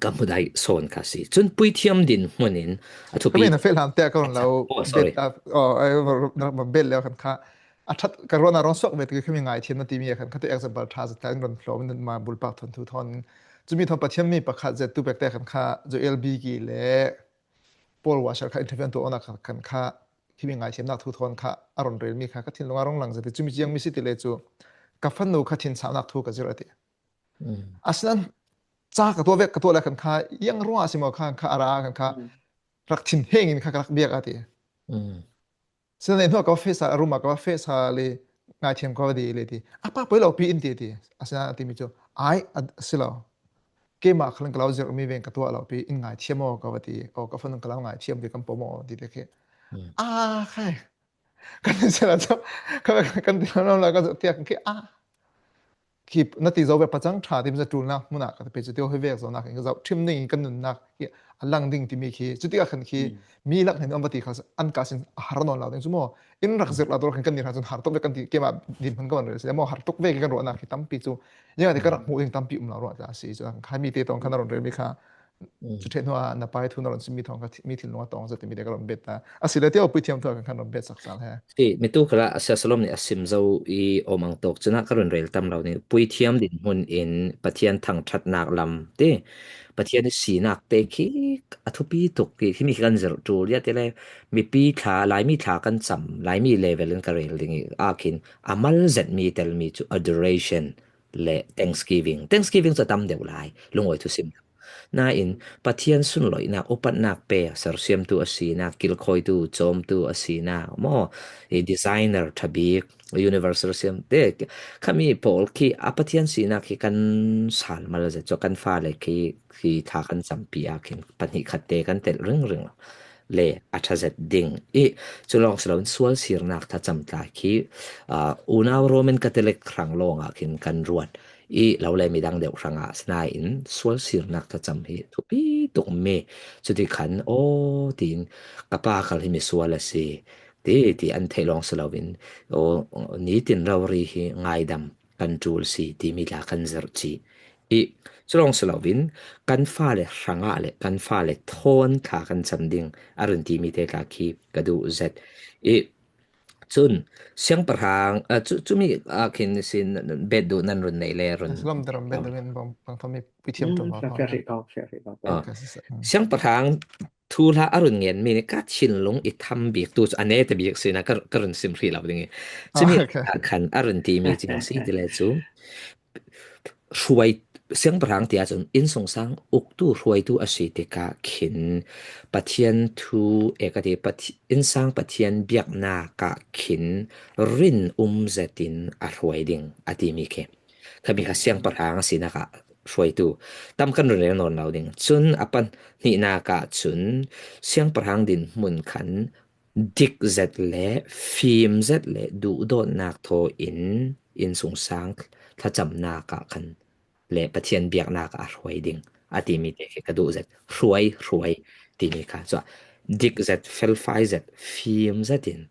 ka hmu dai sawn kha si. Cun puithiam dinhmun in a thupi. Ka min a feh hlan te ka run lo. Oh, sorry. Bet, ah, oh, eh, ma, ma, ma bet lio khan kha. A ṭhat ka ruahnak rung suak ve ti ka mi ngaithiam na timi a khan kha tu example ṭha zet in run hlawm in ma bulpak thawn thu thawn. Cumi thawn Pathian mi pakhat zet tu pek te khan kha Joel Bigi le Paul Washer kha interview an tuah awknak khan kha himi ngaithiamnak thu thawn kha a run relmi kha ka thinlung a rung lang zet i cumi ciang mi si ti le cu ka fanu kha thinsaunak thu ka zirh a ti. Asinan ca ka tuah vek, ka tuah lai khan kha, iang ruah a si maw khan kha a ra khan kha, rak thin hengin kha ka rak biak a ti. Sinan ei hnuah ka va feh sa, a room ah ka va feh sa le, ngaithiam ka va dih le ti. A pa poi lo pi in ti ti. Asinan a timi chu, ai, a si lo. Keimah khal in ka lo zirh mi veng ka tuah lo pi in ngaithiam aw ka va ti. Aw, ka phone in ka lo ngaithiam ti kan pom aw ti te khi. A khai. Kan ti sela chu, ka, kan ti lo la ka zoh tiak khi a. Khi na ti zo ve pachang ṭha ti mi za ṭulnak hmunah ka pe chu ti hi vek zo nak in ka zoh ṭhim ding in kan nunnak khi a lang ding ti mi khi. Chuti a khan khi mi lak hin an va ti kha an ka sin a har nawn lo ding chu maw. In rak zirh la tur khan kan ni kha chun har tuk ve kan ti keimah din hmun ka van rel si. Maw har tuk ve kan ruahnak khi tampi chu. Yang a ti ka rak hmuh ding tampi um lo ruah ta si chu. Kha mi te tawng khan a rawn rel mi kha. Chu ṭheh hnuah na pai thu na rawn sim mi thawng kha mi thinlung a tawng zet mi te ka rawn bet ta. A si le tio puithiam thu a kan khan rawn bet sak sal he. Si, mi tu kala a sia salom ni a sim zo i om ang tawk chuna ka rawn rel tam lo ni. Puithiam din hmun in Pathian thangṭhatnak lam te. Pathian i sinak te khi a thupi tuk khi, khi mi khi kan zirh ṭul ia te le mipi thla, Laimi thla kan cham, Laimi level in ka rel ding i a khin a mal zet mi tel mi chu adoration le thanksgiving. Thanksgiving chu a tam deuh lai, lungawi thusim. Nain, Pathian sunloihnak, upatnak pe, sersiamtu a sinak, kilkhawitu, cawmtu a sinak, maw, i designer ṭha bik, universal siam, te, khami pawl khi a Pathian sinak khi kan sal mal zet, chu kan fale khi, khi thla kan champi a khin pahnih khat te kan telh ringring. Le a ṭha zet ding i, chu lawng si loin sual sirnak thacham tla khi, aa, unau Roman Catholic hrang lawngah khin kan ruat i, lo le midang deuh hrangah sinain sual sirnak thacham hi thupi tuk mi. Chuti khan, aw, tiin ka pa khal hi misual a si, ti, ti an theih lawng si loin, aw, nitin rori hi ngaidam kan ṭul si, timi tla kan zirh chih. I, chu lawng si loin, kan fale hrangah le kan fale thawn thla kan cham ding a run timi te tla khi ka duh zet. I, chun, siangpahrang, a, chu, chumi a khin sin bet duh nan run nei le run. Siangpahrang thuhla a run ngen mi ni ka thinlung i tham bik tu chu a neta bik sina ka, ka run sim hrih lo ding i. Chumi a khan a run ti mi ching si ti le chu. Hruai, siangpahrang tia chun innsungsang uktu hruaitu a si tikah khin Pathian thu e ka ti, Pathi-, innsang Pathian biaknak ah khin rin um zetin a hruai ding a timi khi. Khami kha siangpahrang a sinak ah hruaitu tam kan run rel nawn lo ding. Chun a pahnihnak ah chun siangpahrang dinhmun khan dik zet le fim zet le duhdawtnak thaw in innsungsang thlacamnak ah khan le Pathian biaknak ah a hruai ding a timi te khi ka duh zet. Hruai, hruai timi kha. Chu dik zet, felfai zet, fim zet in.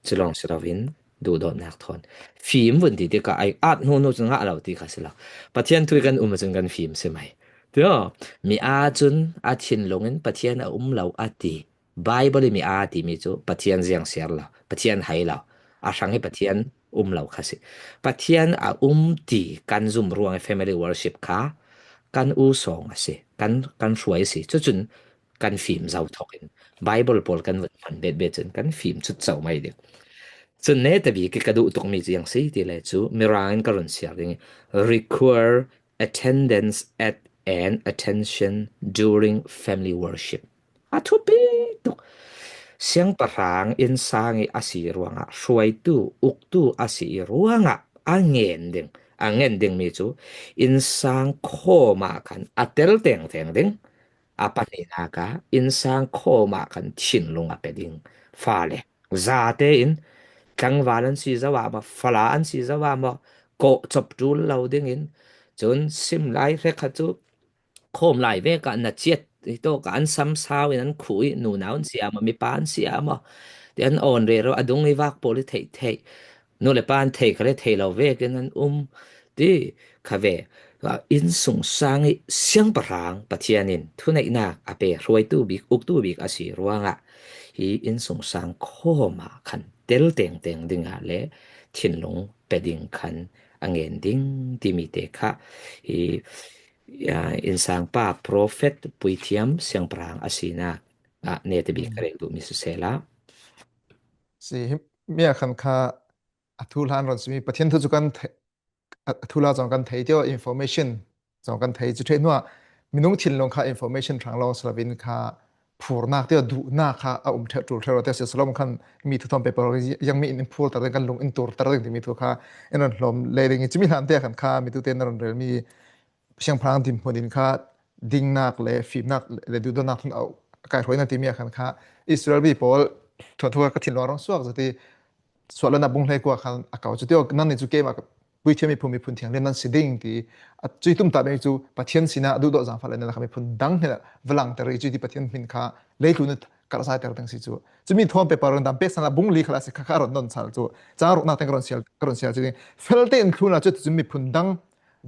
Chu lawng si loin duhdawtnak thawn. Fim vun ti tikah ai at hnu hnu cun ngah lo ti kha si lo. Pathian thu i kan um ahcun kan fim si mai. Tio, mi aa cun a thinlung in Pathian a um lo a ti. Bible i mi aa timi cu Pathian ziang siar lo, Pathian hai lo. A hrang hi Pathian um lo kha si. Pathian a um ti kan zum ruang i family worship kha kan u sawng a si, kan, kan hruai a si. Cucun kan fim zo thawk in Bible pawl kan vun hman bet bet cun kan fim cut co mai ding. Cun neta bik i ka duh tukmi ziang si ti le cu Mirang in ka run siar ding i require attendance at and attention during family worship. A thupi tuk. Siangpahrang innsang i a si ruangah, hruaitu, uktu a si i ruangah a ngen ding, a ngen dingmi cu innsang khawm ah khan a tel tengteng ding, a pahnihnak ah innsang khawm ah khan thinlung a pe ding. Fale zate in tlangval an si zo ah maw, fala an si zo ah maw, kawh cop ṭul lo dingin, cun sim lai hrekhat cu khawm lai vek ah na ciat hi tawk ah an sam sau in an khuh i nunau an si ah maw, mipa an si ah maw, ti an awn rero a dung i vak pawl i theih theih, nu le pa an thei kha le thei lo vekin an um ti kha ve. Innsungsang i siangpahrang Pathian in thuneihnak a pe hruaitu bik, uktu bik a si ruangah hi innsungsang khawm ah khan tel tengteng dingah le thinlung pe ding khan a ngen ding timi te kha hi, aa, innsangpa prophet puithiam siangpahrang a sinak ah neta bik ka rel duhmi siseh la. Si, hi, mi a khan kha a thu hlan rawn simi Pathian thu cu kan the-, a thu la zong kan thei tio, information zong kan thei. Cu thei hnuah minung thinlung kha information hrang lawng si loin kha phurnak tio, duhnak kha a um ṭheh, ṭul ṭheh lo tio. Sia Solomon khan mi thu thawn paper yang mi in phur ter ding, kan lung in tur ter ding timi thu kha in ron hlawm le ding i, cumi hlan te khan kha mi tute na ron relmi siangpahrang dinhmun in kha dingnak le fimnak le duhdawtnak thawn a kaihruai na timi ah khan kha Israel mi pawl thawn thu kha ka thinlung a rung suak zati. Suahlanah bung hlei kua khan a kau cu tio, nannih cu keimah puithiam miphun, miphun thianghlim nan si ding ti a cui tumtah ding cu Pathian sinah duhdawt zaangfah le nunnak kha miphun dang hnenah va langter i cui ti Pathian hmin kha leitlun ah karhzaiter ding si cu. Cumi thawn paper ron dam pek sanah bung li khalah si kha kha a ron don sal cu. Cang ruknak teng ka ron sial, ka ron sial ci ding. Fel tein thlun ah cu, cucu miphun dang,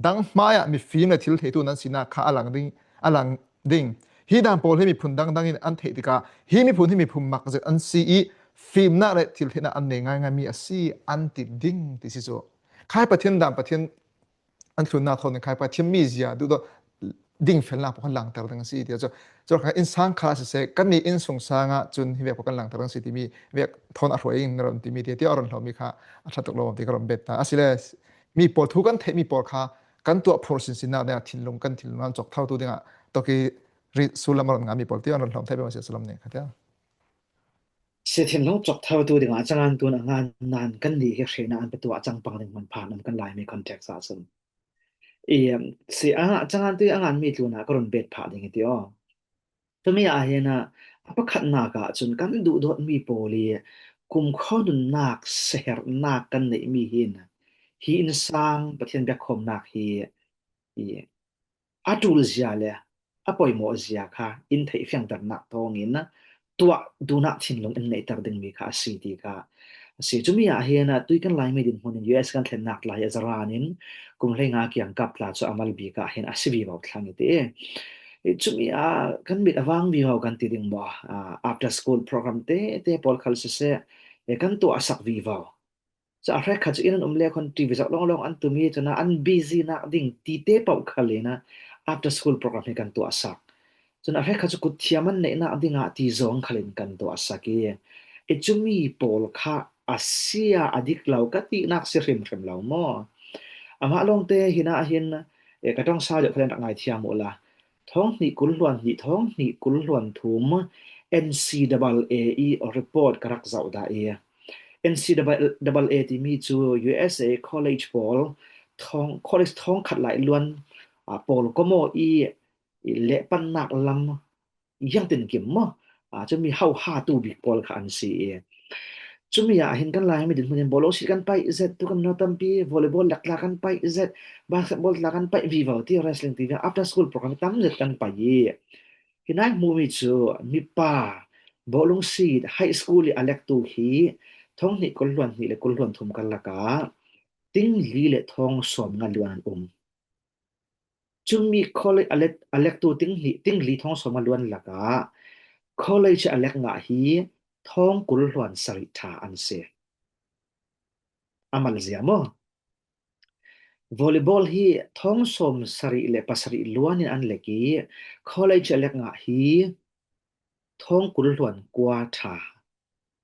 dang hmaiah mifim le thil theitu nan sinak kha a lang ding, a lang ding. Hi dan pawl hi miphun dangdang in an theih tikah hi miphun hi miphun mak zet an si i fimnak le thil theihnak an nei ngaingaimi a si an ti ding ti si cu. Khai Pathian dan, Pathian an thlunnak thawn in khai Pathian mizia duhdawt dingfelnak pawl khan langter ding a si ti cu. Cu kha innsang kha siseh, kannih innsung sangah cun hi vek pawl kan langter ding si timi vek thawn a hruai in na ron timi ti, ti a ron hlawmi kha a ṭha tuk lo ti ka ron bet ta. Asile mi pawl thu kan theih mi pawl kha kan tuah phur sinsinnak dingah thinlung, kan thinlung an cawk tho tu dingah toki ri sullam a ron ngami pawl ti an ron hlawm thei peuh a si a, sullam nih kha tia. Si thinlung cawk tho tu dingah a cangan tun a ngan nan kan nih hi hrehna an pe tuah a cang pang ding hmun phan um kan Laimi context ah cun. I, si a, a cangan tu a nganmi tlunah ka run bet phah ding i ti aw. Tumi ah hin a, a pakhatnak ah cun kan duhdawtmi pawl i kumkhua nunnak, siaherhnak kan neihmi hin hi innsang Pathian biakkhawmnak hi i a ṭul zia le a poimawh zia kha in theih fiangternak thawngin tuah duhnak thinlung in neihter dingmi kha a si ti kha a si. Cumi ah hin a, tui kan Laimi dinhmun in U S kan thlennak lai a zaran in kum hleinga kiangkap tla cu a mal bik ah hin a si vivo thlang i ti. I cumi ah kan mit a vang vivo kan ti ding maw? Ah, after school program te, te pawl khal siseh, e, kan tuah a sak vivo. Cu a hrekkhat cu inn an um le khan T V zoh lawnglawng an tum i cun an busy nak ding ti te paoh khal in a after school program hi kan tuah a sak. Cun a hrekkhat cu kutthiam an neihnak dingah ti zawng khal in kan tuah a sak i, i cumi pawl kha a sia a dik lo ka tinak si hrimhrim lo maw? Amah lawngte hin ah hin, e, ka ṭong sau deuh khal in rak ngaithiam uh la. Thawng hnih kul hluan hnih, thawng hnih kul hluan thum N C double A i report ka rak zoh dah i, N C double A timi cu U S A college pawl thawng, college thawng khat lai luan, ah, pawl komaw i, i lehpannak lam ziang tinkim maw? Ah, cumi hauha tu bik pawl kha an si i. Cumi ah hin kan Laimi dinhmun in bawlung sit kan paih zet, tu kan no tampi volleyball lek tla kan paih zet, basketball tla kan paih vivo ti, wrestling ti viang after school program tam zet kan paih i. Hi nai hmuhmi cu mipa bawlung sit high school i a lektu hi thawng hnih kul hluan hnih le kul hluan thum karlak ah ting li le thawng sawm nga luan an um. Cumi college a lek, a lektu ting hnih, ting li thawng sawm nga luan lakah college a lek ngah hi thawng kul hluan sarih ṭha an si. A mal zia maw? Volleyball hi thawng sawm sarih le pasarih luan in an lek i college a lek ngah hi thawng kul hluan kua ṭha,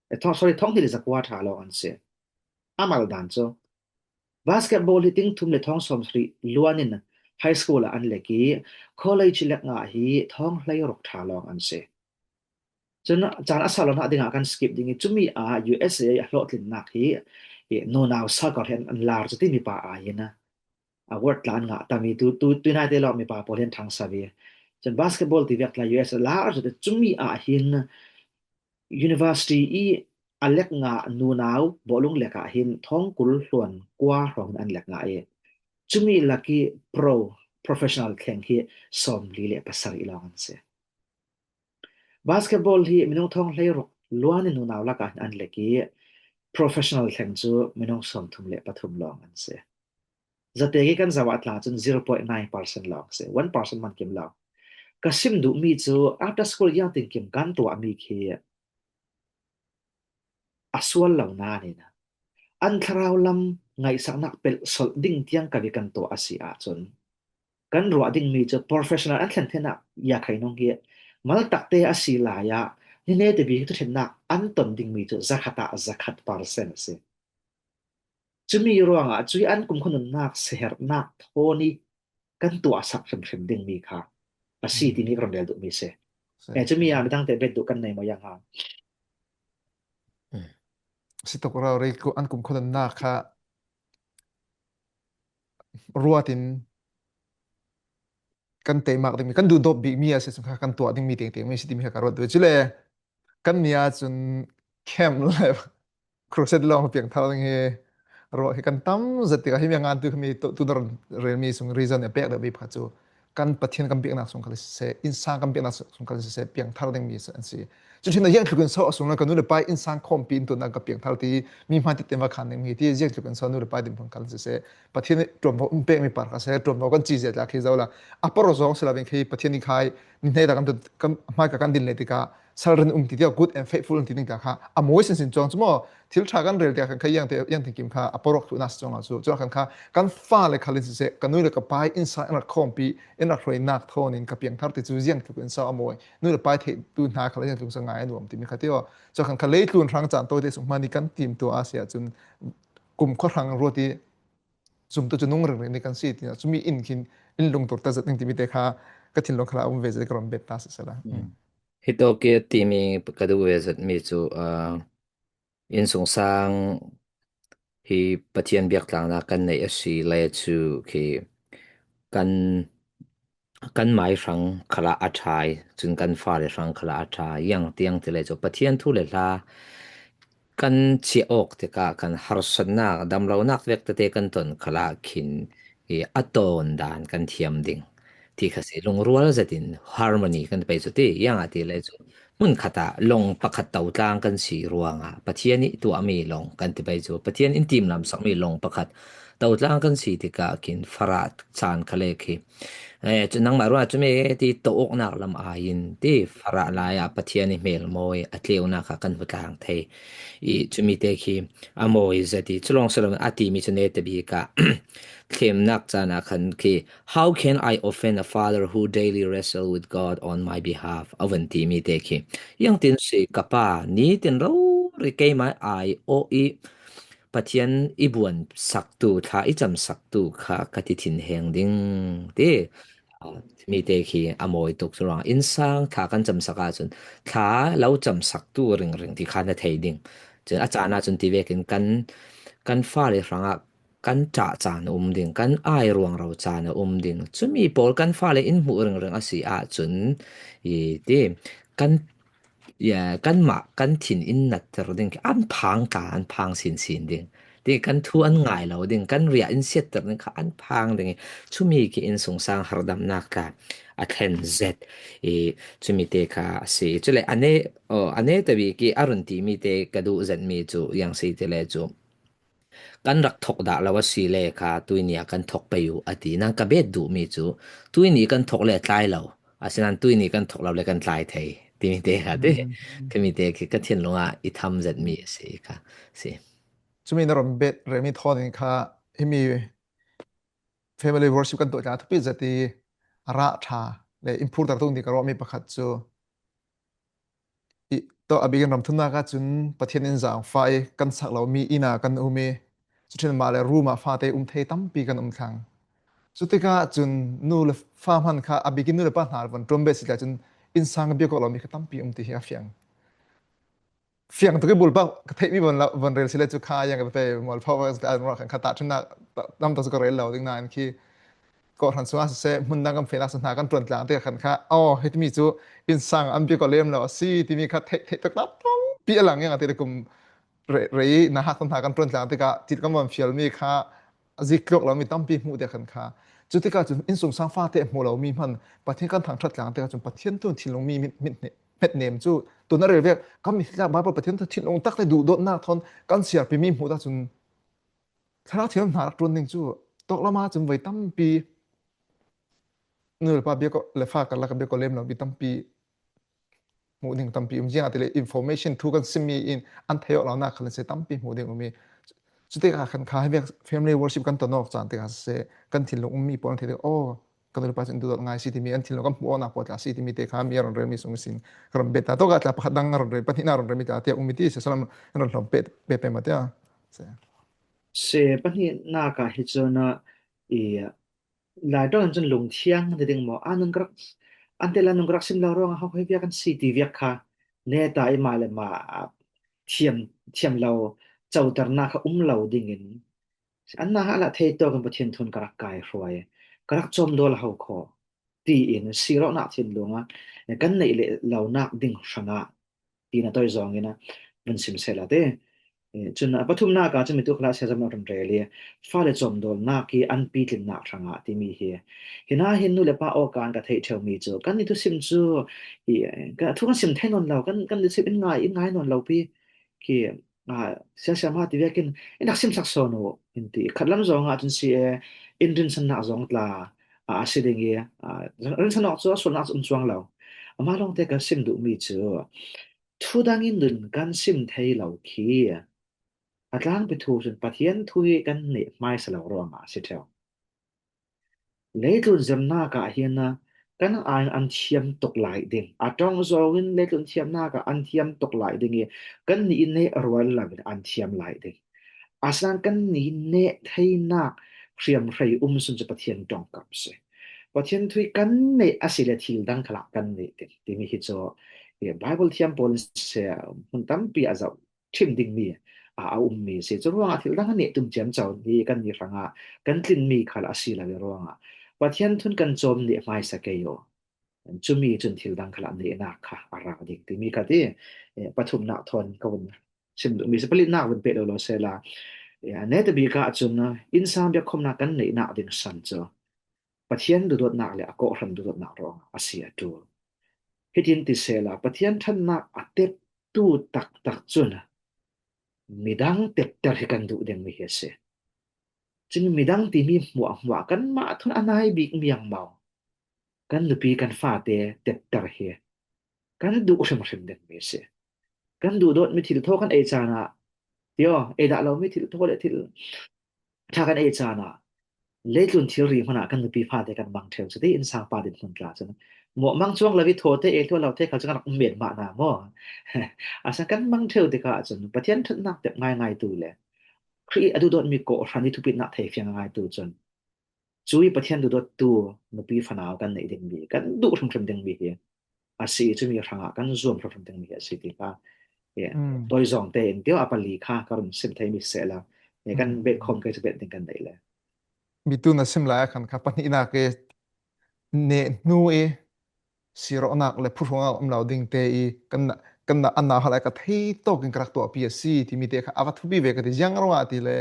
eh, thawng, sorry, thawng hnih le zakua ṭha lawng an si. A mal dan cu basketball hi ting thum le thawng sawm sarih luan in high school ah an lek i college lek ngah hi thawng hleiruk ṭha lawng an si. Cun caan a sa lo hna dingah kan skip ding i, cumi ah U S A a hlawhtlinnak hi, hi nunau soccer hi an, an lar cu timi pa ai in a, a word tla an ngah tam i, tu, tu, tuinaite lawngmi pa pawl hi an ṭhangso i. Cun basketball ti viak tla U S A lar cu cumi ah hin university i a lek ngah nunau bawlung lek ah hin thawng kul hluan kua hrawng in an lek ngah i, cumi lak i pro, professional thleng hi sawm li le pasarih lawng an si. Basketball hi minung thawng hleiruk luan in nunau lakah hin an lek i, professional thleng cu minung sawmthum le pathum lawng an si. Zatek i kan zoh ah tla cun zero point nine percent lawng si, one percent man kim lawng. Ka sim duhmi cu after school ziang tinkim kan tuahmi khi a sual lo nain an thlarau lam ngaihsaknak pelh solh ding tiang ka vi kan tuah a si ahcun kan ruah dingmi cu professional an thlen theihnak ya khai nung hi maltakte a si lai ah ni hne te bik thuṭhennak an ton dingmi cu zakhat ah zakhat percent a si. Cumi ruangah cui an kumkhua nunnak siaherhnak thawn i kan tuahsak hrimhrim dingmi kha a si timi ka rawn rel duhmi si. E, cumi a midangte bet duh kan nei maw, Yang ha? Si tuk rau rih, an kumkhua nunnak kha ruatin kan teimak dingmi, kan duhdawp bikmi a si chung kha kan tuah dingmi tengteng mi si timi kha ka ruat duh. Cule kan nia cun camp le crusade lawng piangthar ding hi ruah hi kan tam zet tikah, himi a ngantu khami tu, tu na relmi sung reason a pek deuh bik pakhat cu kan Pathian kan biaknak sung khal siseh, innsang kan biaknak sung khal siseh, piangthar dingmi an si. Cun hin a ziangtluk in so a sung le ka nu le pa innsang khawmpi in tuannak ka piangthar ti, mi hmai tete va khan dingmi ti ziangtluk in so nu le pa dinhmun khal siseh, Pathian ṭuanvo in pekmi par kha siseh, ṭuanvo kan ci zia tla khi zo la, a paro zawng si lo veng khi Pathian i khai ni hnei ta kan tun, kan hmai ka kan din le tikah, salrin um ti tiah good and faithful an ti ding tla kha a mawi sinsin cuang cu maw? Thil ṭha kan rel tiah khan kha iang te, iang tingkim kha a porok thluhnak si cuang lo cu. Cuah khan kha kan fale khal in siseh, ka nu le ka pa i innsang in rak khawmpi, in rak hruainak thawn in ka piangthar ti cu ziangtluk in so a mawi. Nu le pa i theihtu hna khal ziangtluk in so ngai a nuam timi kha ti aw. Cuah khan kha leitlun hrang caan tawite sung hmani kan timtuah a si ahcun kumkhua hrang ruat i zumtu cu nung ringring nih kan si ti, cumi in khin in lungtur ta zet ding timi te kha ka thinlung khal ah a um ve zet ka rawn bet ta siseh la. Hi tawk i a timi ka duh ve zetmi cu, aa, innsungsang hi Pathian biaktlangnak kan neih a si le cu khi kan, kan mai hrang khalah a ṭha i, cun kan fale hrang khalah a ṭha i, iang tiang ti le cu Pathian thu le hla kan chiah awk tikah kan harsatnak, damlonak vek tete kan ton khalah khin i a tawn dan kan thiam ding ti kha si. Lungrual zetin harmony kan ti pei cu ti, iang a ti le cu hmun khat ah lawng pakhat totlang kan si ruangah Pathian i tuahmi lawng kan ti pei cu, Pathian in timlamsakmi lawng pakhat totlang kan si tikah khin farah caan kha le khi, eh, cu nangmah ruangah cumi ti to awknak lam ai in ti farah lai ah Pathian i hmelmawi a tleunak kha kan hmu tlang thei i, cumi te khi a mawi zet i, cu lawng si lo a timi cu neta bik ah thlemnak caan ah khan khi, "How can I offend a father who daily wrestle with God on my behalf?" a vun timi te khi, iang tin si ka pa nitin rori keimah ai aw i Pathian i buan saktu, thla i cam saktu kha ka ti thinheng ding ti. Aa, mi te khi a mawi tuk cu ruang innsang thla kan camsak ahcun thla lo camsaktu ringring ti kha na thei ding. Cun a caan ahcun ti vekin kan, kan fale hrangah kan ṭah caan a um ding, kan ai ruangro caan a um ding. Cumi pawl kan fale in hmuh ringring a si ahcun i ti kan, ya, kanmah kan thin in natter ding, an phang tla, an phang sinsin ding. Ti kan thu an ngai lo ding, kan riah in siatter ding kha an phang ding i, cumi khi innsungsang hardamnak tla a thlen zet i, cumi te kha a si. Cule a ne, aw, a neta bik i a run timi te ka duh zetmi cu iang si ti le cu, kan rak thok dah lo a si le kha tuini ah kan thok pei u a ti. Nang ka bet duhmi cu tuini kan thok le tlai lo, asinain tuini kan thok lo le kan tlai thei timi te kha ti. Khami te khi ka thinlung ah i tham zetmi a si kha si. Cumi na rawn bet remi thawn in kha himi family worship kan tuah tla thupi zet i a rah ṭha le in phurter tuk ni ka ruahmi pakhat cu i, to a bikin ramthunnak ahcun Pathian in zaangfah i kan sak lomi inn ah kan um i, cutin mah le room ah fate um thei tampi kan um thlang. Cutikah cun nu le fa hman kha a bikin nu le pa hna von ṭuan bet si tla cun innsang biak awk lomi kha tampi um ti hi a fiang. Fiang tuk i bulpak ka theihmi von, von rel si le cu kha yang ka pe mual phau a ruah khan kha tahṭhimnak tam tak cu ka rel lo ding nain khi kawhhran sungah siseh, hmun dang kan fehnak siseh, hna kan ṭuan tlang tikah khan kha, aw, hitimi cu innsang an biak aw lem lo a si timi kha theih, theih tuk tampi a lang, iang a ti le kum rei, rei na hak hna kan ṭuan tlang tikah tit kan van fialmi kha a zik tluak lomi tampi hmuh tiah khan kha. Cutikah cun innsungsang fate a hmu lomi hman Pathian kan thangṭhat tlang tikah cun Pathian tu thinlung mi mit, mit hne-, hmet nem cu tun a rel vek kan mi tlak Baibal Pathian tu thinlung tak le duhdawtnak thawn kan siarpimi hmuh ta cun Thlarau Thianghlim hna rak ṭuan ding cu tawk lam ah cun voi tampi nu le pa biak le fa karlak ah biak lem lomi tampi hmuh ding tampi um, ziangahtile information thu kan simmi in an thei awk lonak khal an si tampi hmuh ding um i, cutikah khan kha hivek family worship kan ton awk caan tikah siseh, kan thinlung ummi pawl an thei ding, aw, kan nu le pa cu in duhdawt ngai si timi, an thinlung kan hmuh awknak pawl tla si timi te kha mi a rawn relmi sung ihsin ka rawn bet ta. Tawkah tla pakhat dang a rawn rel, pahnihnak a rawn relmi tla tiah ummi ti siseh, salam an rawn hlawm peh, peh, peh maw tiah. Se pahnihnak ah hi cun ah, i, Lai ṭawng in cun lungthiang an ti ding maw? A nun ka rak, an te lai nun ka rak sim lo ruangah ho hoi viak an si ti viak kha neta i mah le mah, ah, thiam, thiam lo, coternak kha um lo dingin an na hlah thei tawkin Pathian thun ka rak kai hruai, ka rak cawmdawl ho kho tiin siroknak thinlung ah kan neih leh lonak ding hrangah ti na toi zong in a vun sim seh la te. Eh, cun a pathumnak ah cun mi tu kha la sia zam lo run rel i fale cawmdawlnak i an pitlinnak hrangah timi hi. Hinah hin nu le pa awk ah an ka theih ṭheu mi cu kan ni tu sim cu i, ka thu kan sim thei nawn lo, kan, kan lut sim in ngai, in ngai nawn lo pi khi, ah, sia sia ma ti vekin in rak sim sak sawn uh in ti. Khat lam zong ah cun si e, in rinsannak zong tla, ah, a si ding i, ah, rinsan awk cu a sualnak cu um cuang lo. Amah lawngte kan sim duhmi cu thu dang in nun kan sim thei lo khi a tlangpi thu cun Pathian thu hi kan neh hmaisa lo ruangah a si ṭheu. Leitlun zirnak ah hin a kan ai an thiam tuk lai ding. A ṭong zong in leitlun thiamnak ah an thiam tuk lai ding i kan nih in neh rual lo in an thiam lai ding. Asinain kan nih in neh theinak hriamhrei um sun cu Pathian ṭongkam si. Pathian thu hi kan neh a si le thil dang khalah kan neh ding timi hi cu, eh, Bible thiam pawl in siseh, hmun tampi a zoh ṭhim dingmi a, a ummi a si. Curuangah thil dang a neh tum ciamco hi kan ni hrangah kan tlinmi khal a si lo i ruangah Pathian thun kan cawm neh hmaisa kei aw. Cumi cun thil dang khalah nehnak kha a ra ding timi kha ti, eh, pathumnak thawn ka vun sim duhmi si. Palinak vun peh lo lo sehla, eh, netabik ah cun, eh, innsang biakkhawmnak kan neihnak ding san cu Pathian duhdawtnak le a kawhhran duhdawtnak ruangah a si a ṭul. Hitin ti sehla, Pathian ṭhatnak a teptu taktak cun midang tepter hi kan duh dingmi hi a si. Cun midang timi hmuahhmuah kanmah thawn a nai bik miang maw? Kan nupi kan fate tepter hi kan duh hrimhrim dingmi a si. Kan duhdawtmi thil thaw kan ei caan ah, tio, ei dah lomi thil thaw le thil ṭha kan ei caan ah, leitlun thilri hmanh ah kan nupi fate kan mang ṭheu cu ti, innsang pa dinhmun tla cun. Maw mang cuang lo i thawte ei thluah lo te khal cu kan rak um men mah hna maw? Asinain kan mang ṭheu tikah cun Pathian ṭhatnak tep ngaingai tu le Khrih a duhdawtmi kawhhran i thupitnak thei fiang ngai tu cun, cu i Pathian duhdawttu nupi fanau kan neih dingmi, kan duh hrimhrim dingmi hi a si i, cumi hrangah kan zuam hrimhrim dingmi hi a si ti kha, eh, Mm. toizawng tein tio a pali kha ka run sim theimi sehla, eh, kan Mm. bet khawm kei cu bet ding kan neih le. Mi tu na sim lai ah khan kha pahnihnak i neh hnu i sirawhnak le phuhruangnak um lo ding te i kan, kan a nau hal ai ka thei tawk in ka rak tuahpi a si timi te kha a va thupi ve ka ti. Ziang ruangah ti le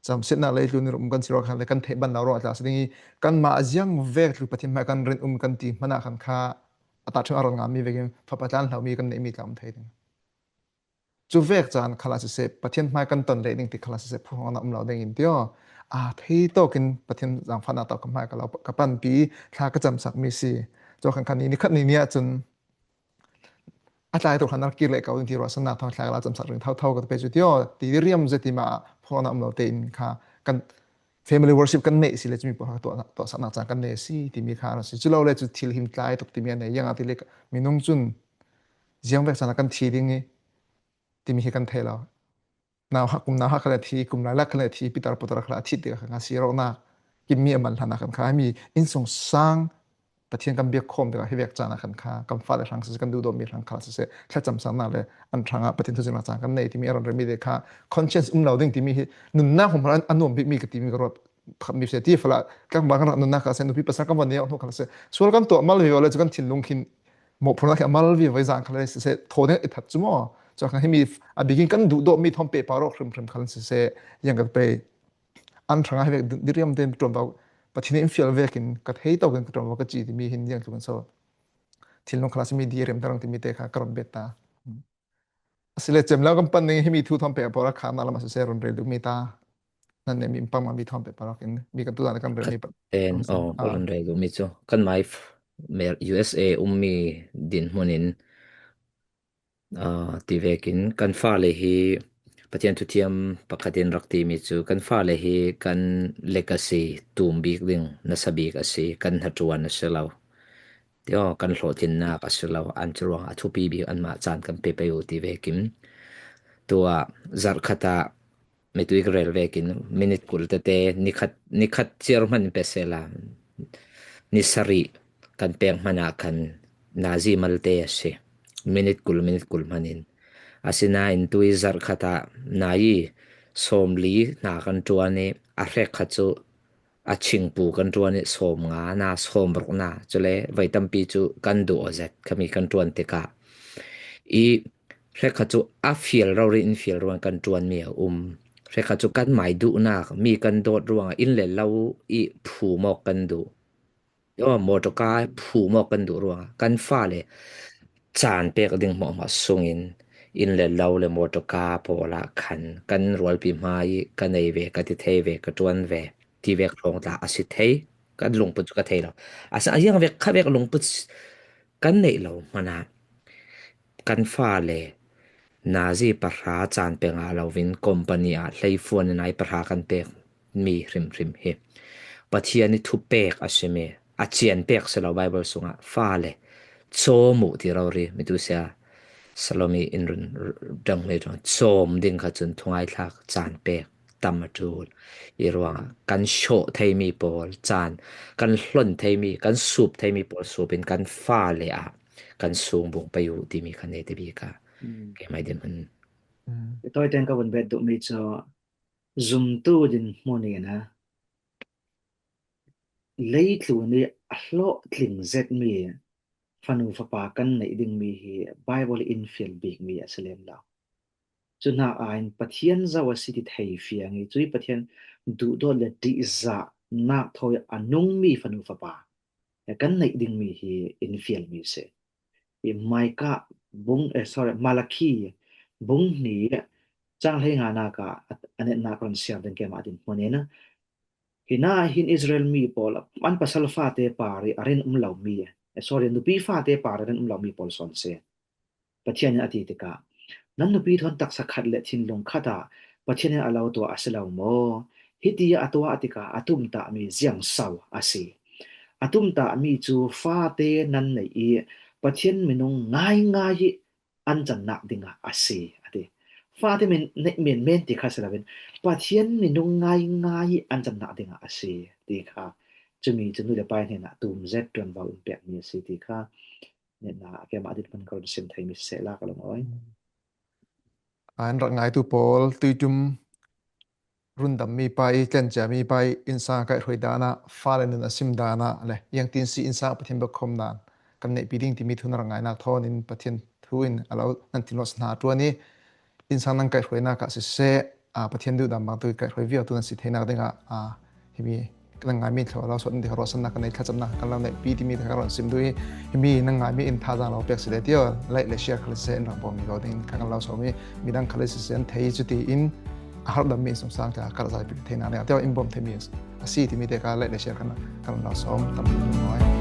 camsiatnak leitlun i rum kan si ruangah khan le kan theih ban lo ruangah tla si ding i kanmah a ziang vek tlu Pathian hmai kan rin um kan ti hmanh ah khan kha a tahṭhim a ron ngammi vekin fapa tlan hlomi kan neihmi tla um thei ding. Cu vek caan khalah siseh, Pathian hmai kan ton leh ding ti khalah siseh, phuhruangnak um lo ding in tio. A thei tawk in Pathian zaangfahnak tawh ka hmai ka lo, ka panpi, thla ka camsak mi si. Cu khan khan ni, ni khat ni ni ah cun a tlai tuk khan a rak kir leh ko ding ti ruahsannak thawng thla ka lo camsak ring thotho ka pe cu tio. Ti riam zet ti mah phuhruangnak um lo tein kha kan family worship kan neih si le cumi pawl kha tuah, tuahsaknak caan kan nei si timi kha a si. Cu lo le cu thil him tlai tuk timi a nei. Ziangah ti le minung cun ziang vek caan ah kan thi ding i timi hi kan thei lo. Nauhak, kum nauhak kha le thi, kum lailak kha le thi, pitar putar kha le a thi tikah kha sirawhnak kimmi a man hlanah khan kha mi innsung sang Pathian kan biak khawm tikah hi vek caan ah khan kha kan fale hrang siseh, kan duhdawtmi hrang kha siseh, thlacamsaknak le an hrangah Pathian thuzirnak caan kan nei timi a ron remi te kha conscience um lo ding timi hi nunnak hmanh a nuam bikmi ka timi ka ruat khat mi si ti fala kan ba kan rak nunnak kha siseh, nupi pasal kan van nih hnu kha siseh, sual kan tuah mal vivo le cu kan thinlung khin mawhphurhnak hi a mal vivo i zan kha le siseh, thaw ding i that cu maw? Cu kha himi a bikin kan duhdawtmi thawm pehpar awk hrimhrim kha siseh, ziang kan pei. An hrangah hi vek diriam tein ṭuanvo, Pathian in fial vekin ka thei tawkin ka ṭuanvo ka ci timi hin ziang tluk in so. Thinlung khalah simi diriam darang timi te kha ka ron bet ta. Asile cem lo kan pan ning himi thu thawm pek a pawl a kha na lam a siseh ron rel duhmi ta. Nan ne mi pang ma mi thawm pek pawl a kin mi kan tu dan kan rel mi pa. En, oh, ah, ron rel duhmi cu kan mai f-, mer U S A ummi dinhmun in Aa, ti vekin kan fale hi Pathian thuthiam pakhat in rak timi cu kan fale hi kan legacy tum bik ding nasa bik a si, kan hnaṭuan a si lo. Tio, kan hlawhtlinnak a si lo, an cu ruang a thupi bik anmah caan kan pe pei u ti vekin tua zarh khat ah Mitui ka rel vekin minit kul tete, ni khat, ni khat ciar hman pe sela, ni sarih kan pek hmana khan nazi malte a si. Minit kul, minit kul hmanin. Asinain tui zarh khata nai sawmli hna kan ṭuan i a hrek kha cu a chingpu kan ṭuan i sawmnga na, sawmruk na, cule voi tampi cu kan duh aw zet khami kan ṭuan tikah i hrek kha cu a fial rori in fial ruang kan ṭuanmi a um. Hrek kha cu kan mai duhnak mi kan dawt ruangah inn le lo i phum awk kan duh. Aw, motor car phum awk kan duh ruangah kan fale caan pek ding hmuahhmuah sungin inn le lo le motor car pawl ah khan kan rualpi hmai i ka nei ve, ka ti thei ve, ka ṭuan ve ti vek hrawng tla a si thei. Kan lungput cu ka thei lo. A ziang vek kha vek lungput kan neih lo hmanah kan fale nazi pahra caan pe ngah loin company ah hleifuan in ai pahra kan pek mi hrimhrim hi Pathian i thupek a simi, a cian pek si lo. Bible sungah fale cawm uh ti rori mitu sia Salomi in run dang mi cawm ding kha cun thungai thlak caan pek tam a ṭul i ruangah kan sawh theimi pawl caan, kan hlon theimi, kan sup theimi pawl sup in kan fale ah kan sungbung pei uh timi kha nei ti bik a keimah din hun. Tawi teng ka vun bet duhmi cu zumtu din hmun in a leitlun i a hlawhtling zetmi fanu fapa kan neih dingmi hi Bible in fial bikmi a si lem lo. Cu hnak ah in Pathian zo a si ti thei fiang i, cui Pathian duhdawt le ṭihzah nak thawi a nungmi fanu fapa kan neih dingmi hi in fialmi si. I Micah bung, eh, sorry, Malakhi bung hnih cang hleinganak ah a, a netnak kan siar ding keimah din hmun in, hi nain Israel mi pawl an pasal fate par i a rin um lomi, eh, sorry, nupi fate par i a rin um lomi pawl sawn si. Pathian in a ti tikah, nan nupi thawn taksa khat le thinlung khat ah Pathian in a lo tuah a si lo maw? Hiti a tuah tikah a tumtahmi ziangso a si. A tumtahmi cu fate nan neih i Pathian minung ngaingai i an cannak dingah a si, a ti. Fate men, men, men ti kha si loin Pathian minung ngaingai i an cannak dingah a si ti kha cumi cu nu le pa hnenah tum zet ṭuanvo in pekmi a si ti kha Nihna keimah a dit hmun ka run sim theimi siseh la ka lungawi. An rak ngaitu pawl tuiṭum rundammi pa i tlenciami pa i innsang kaihhruai dan ah fale nun a sim dan ah le iangtin si innsang Pathian biakhawm dan kan neihpi ding timi thu na rak ngainak thawn in Pathian thu in a lo nan tinlawh hna ṭuan i innsang nan kaihhruainak ah siseh, aa, Pathian duhdan bang tu kaihhruai viau tu nan si theinak dingah, aa, himi nan ngaimi thluachuah lo sawt in ti ruahsannak kan nei, thlacamnak kan lo neihpi timi te kha kan sim duh i, himi nan ngaimi in thazaang lo pek si le tio, like le share khal siseh in rak bawm mi ko ding kha kan lo sawm i, midang khal siseh an thei cuti in a harhdammi in sungsang kha kar zaipi theinak dingah tio in bawm theimi a si timi te kha like le share kan, kan lo sawm tam lo.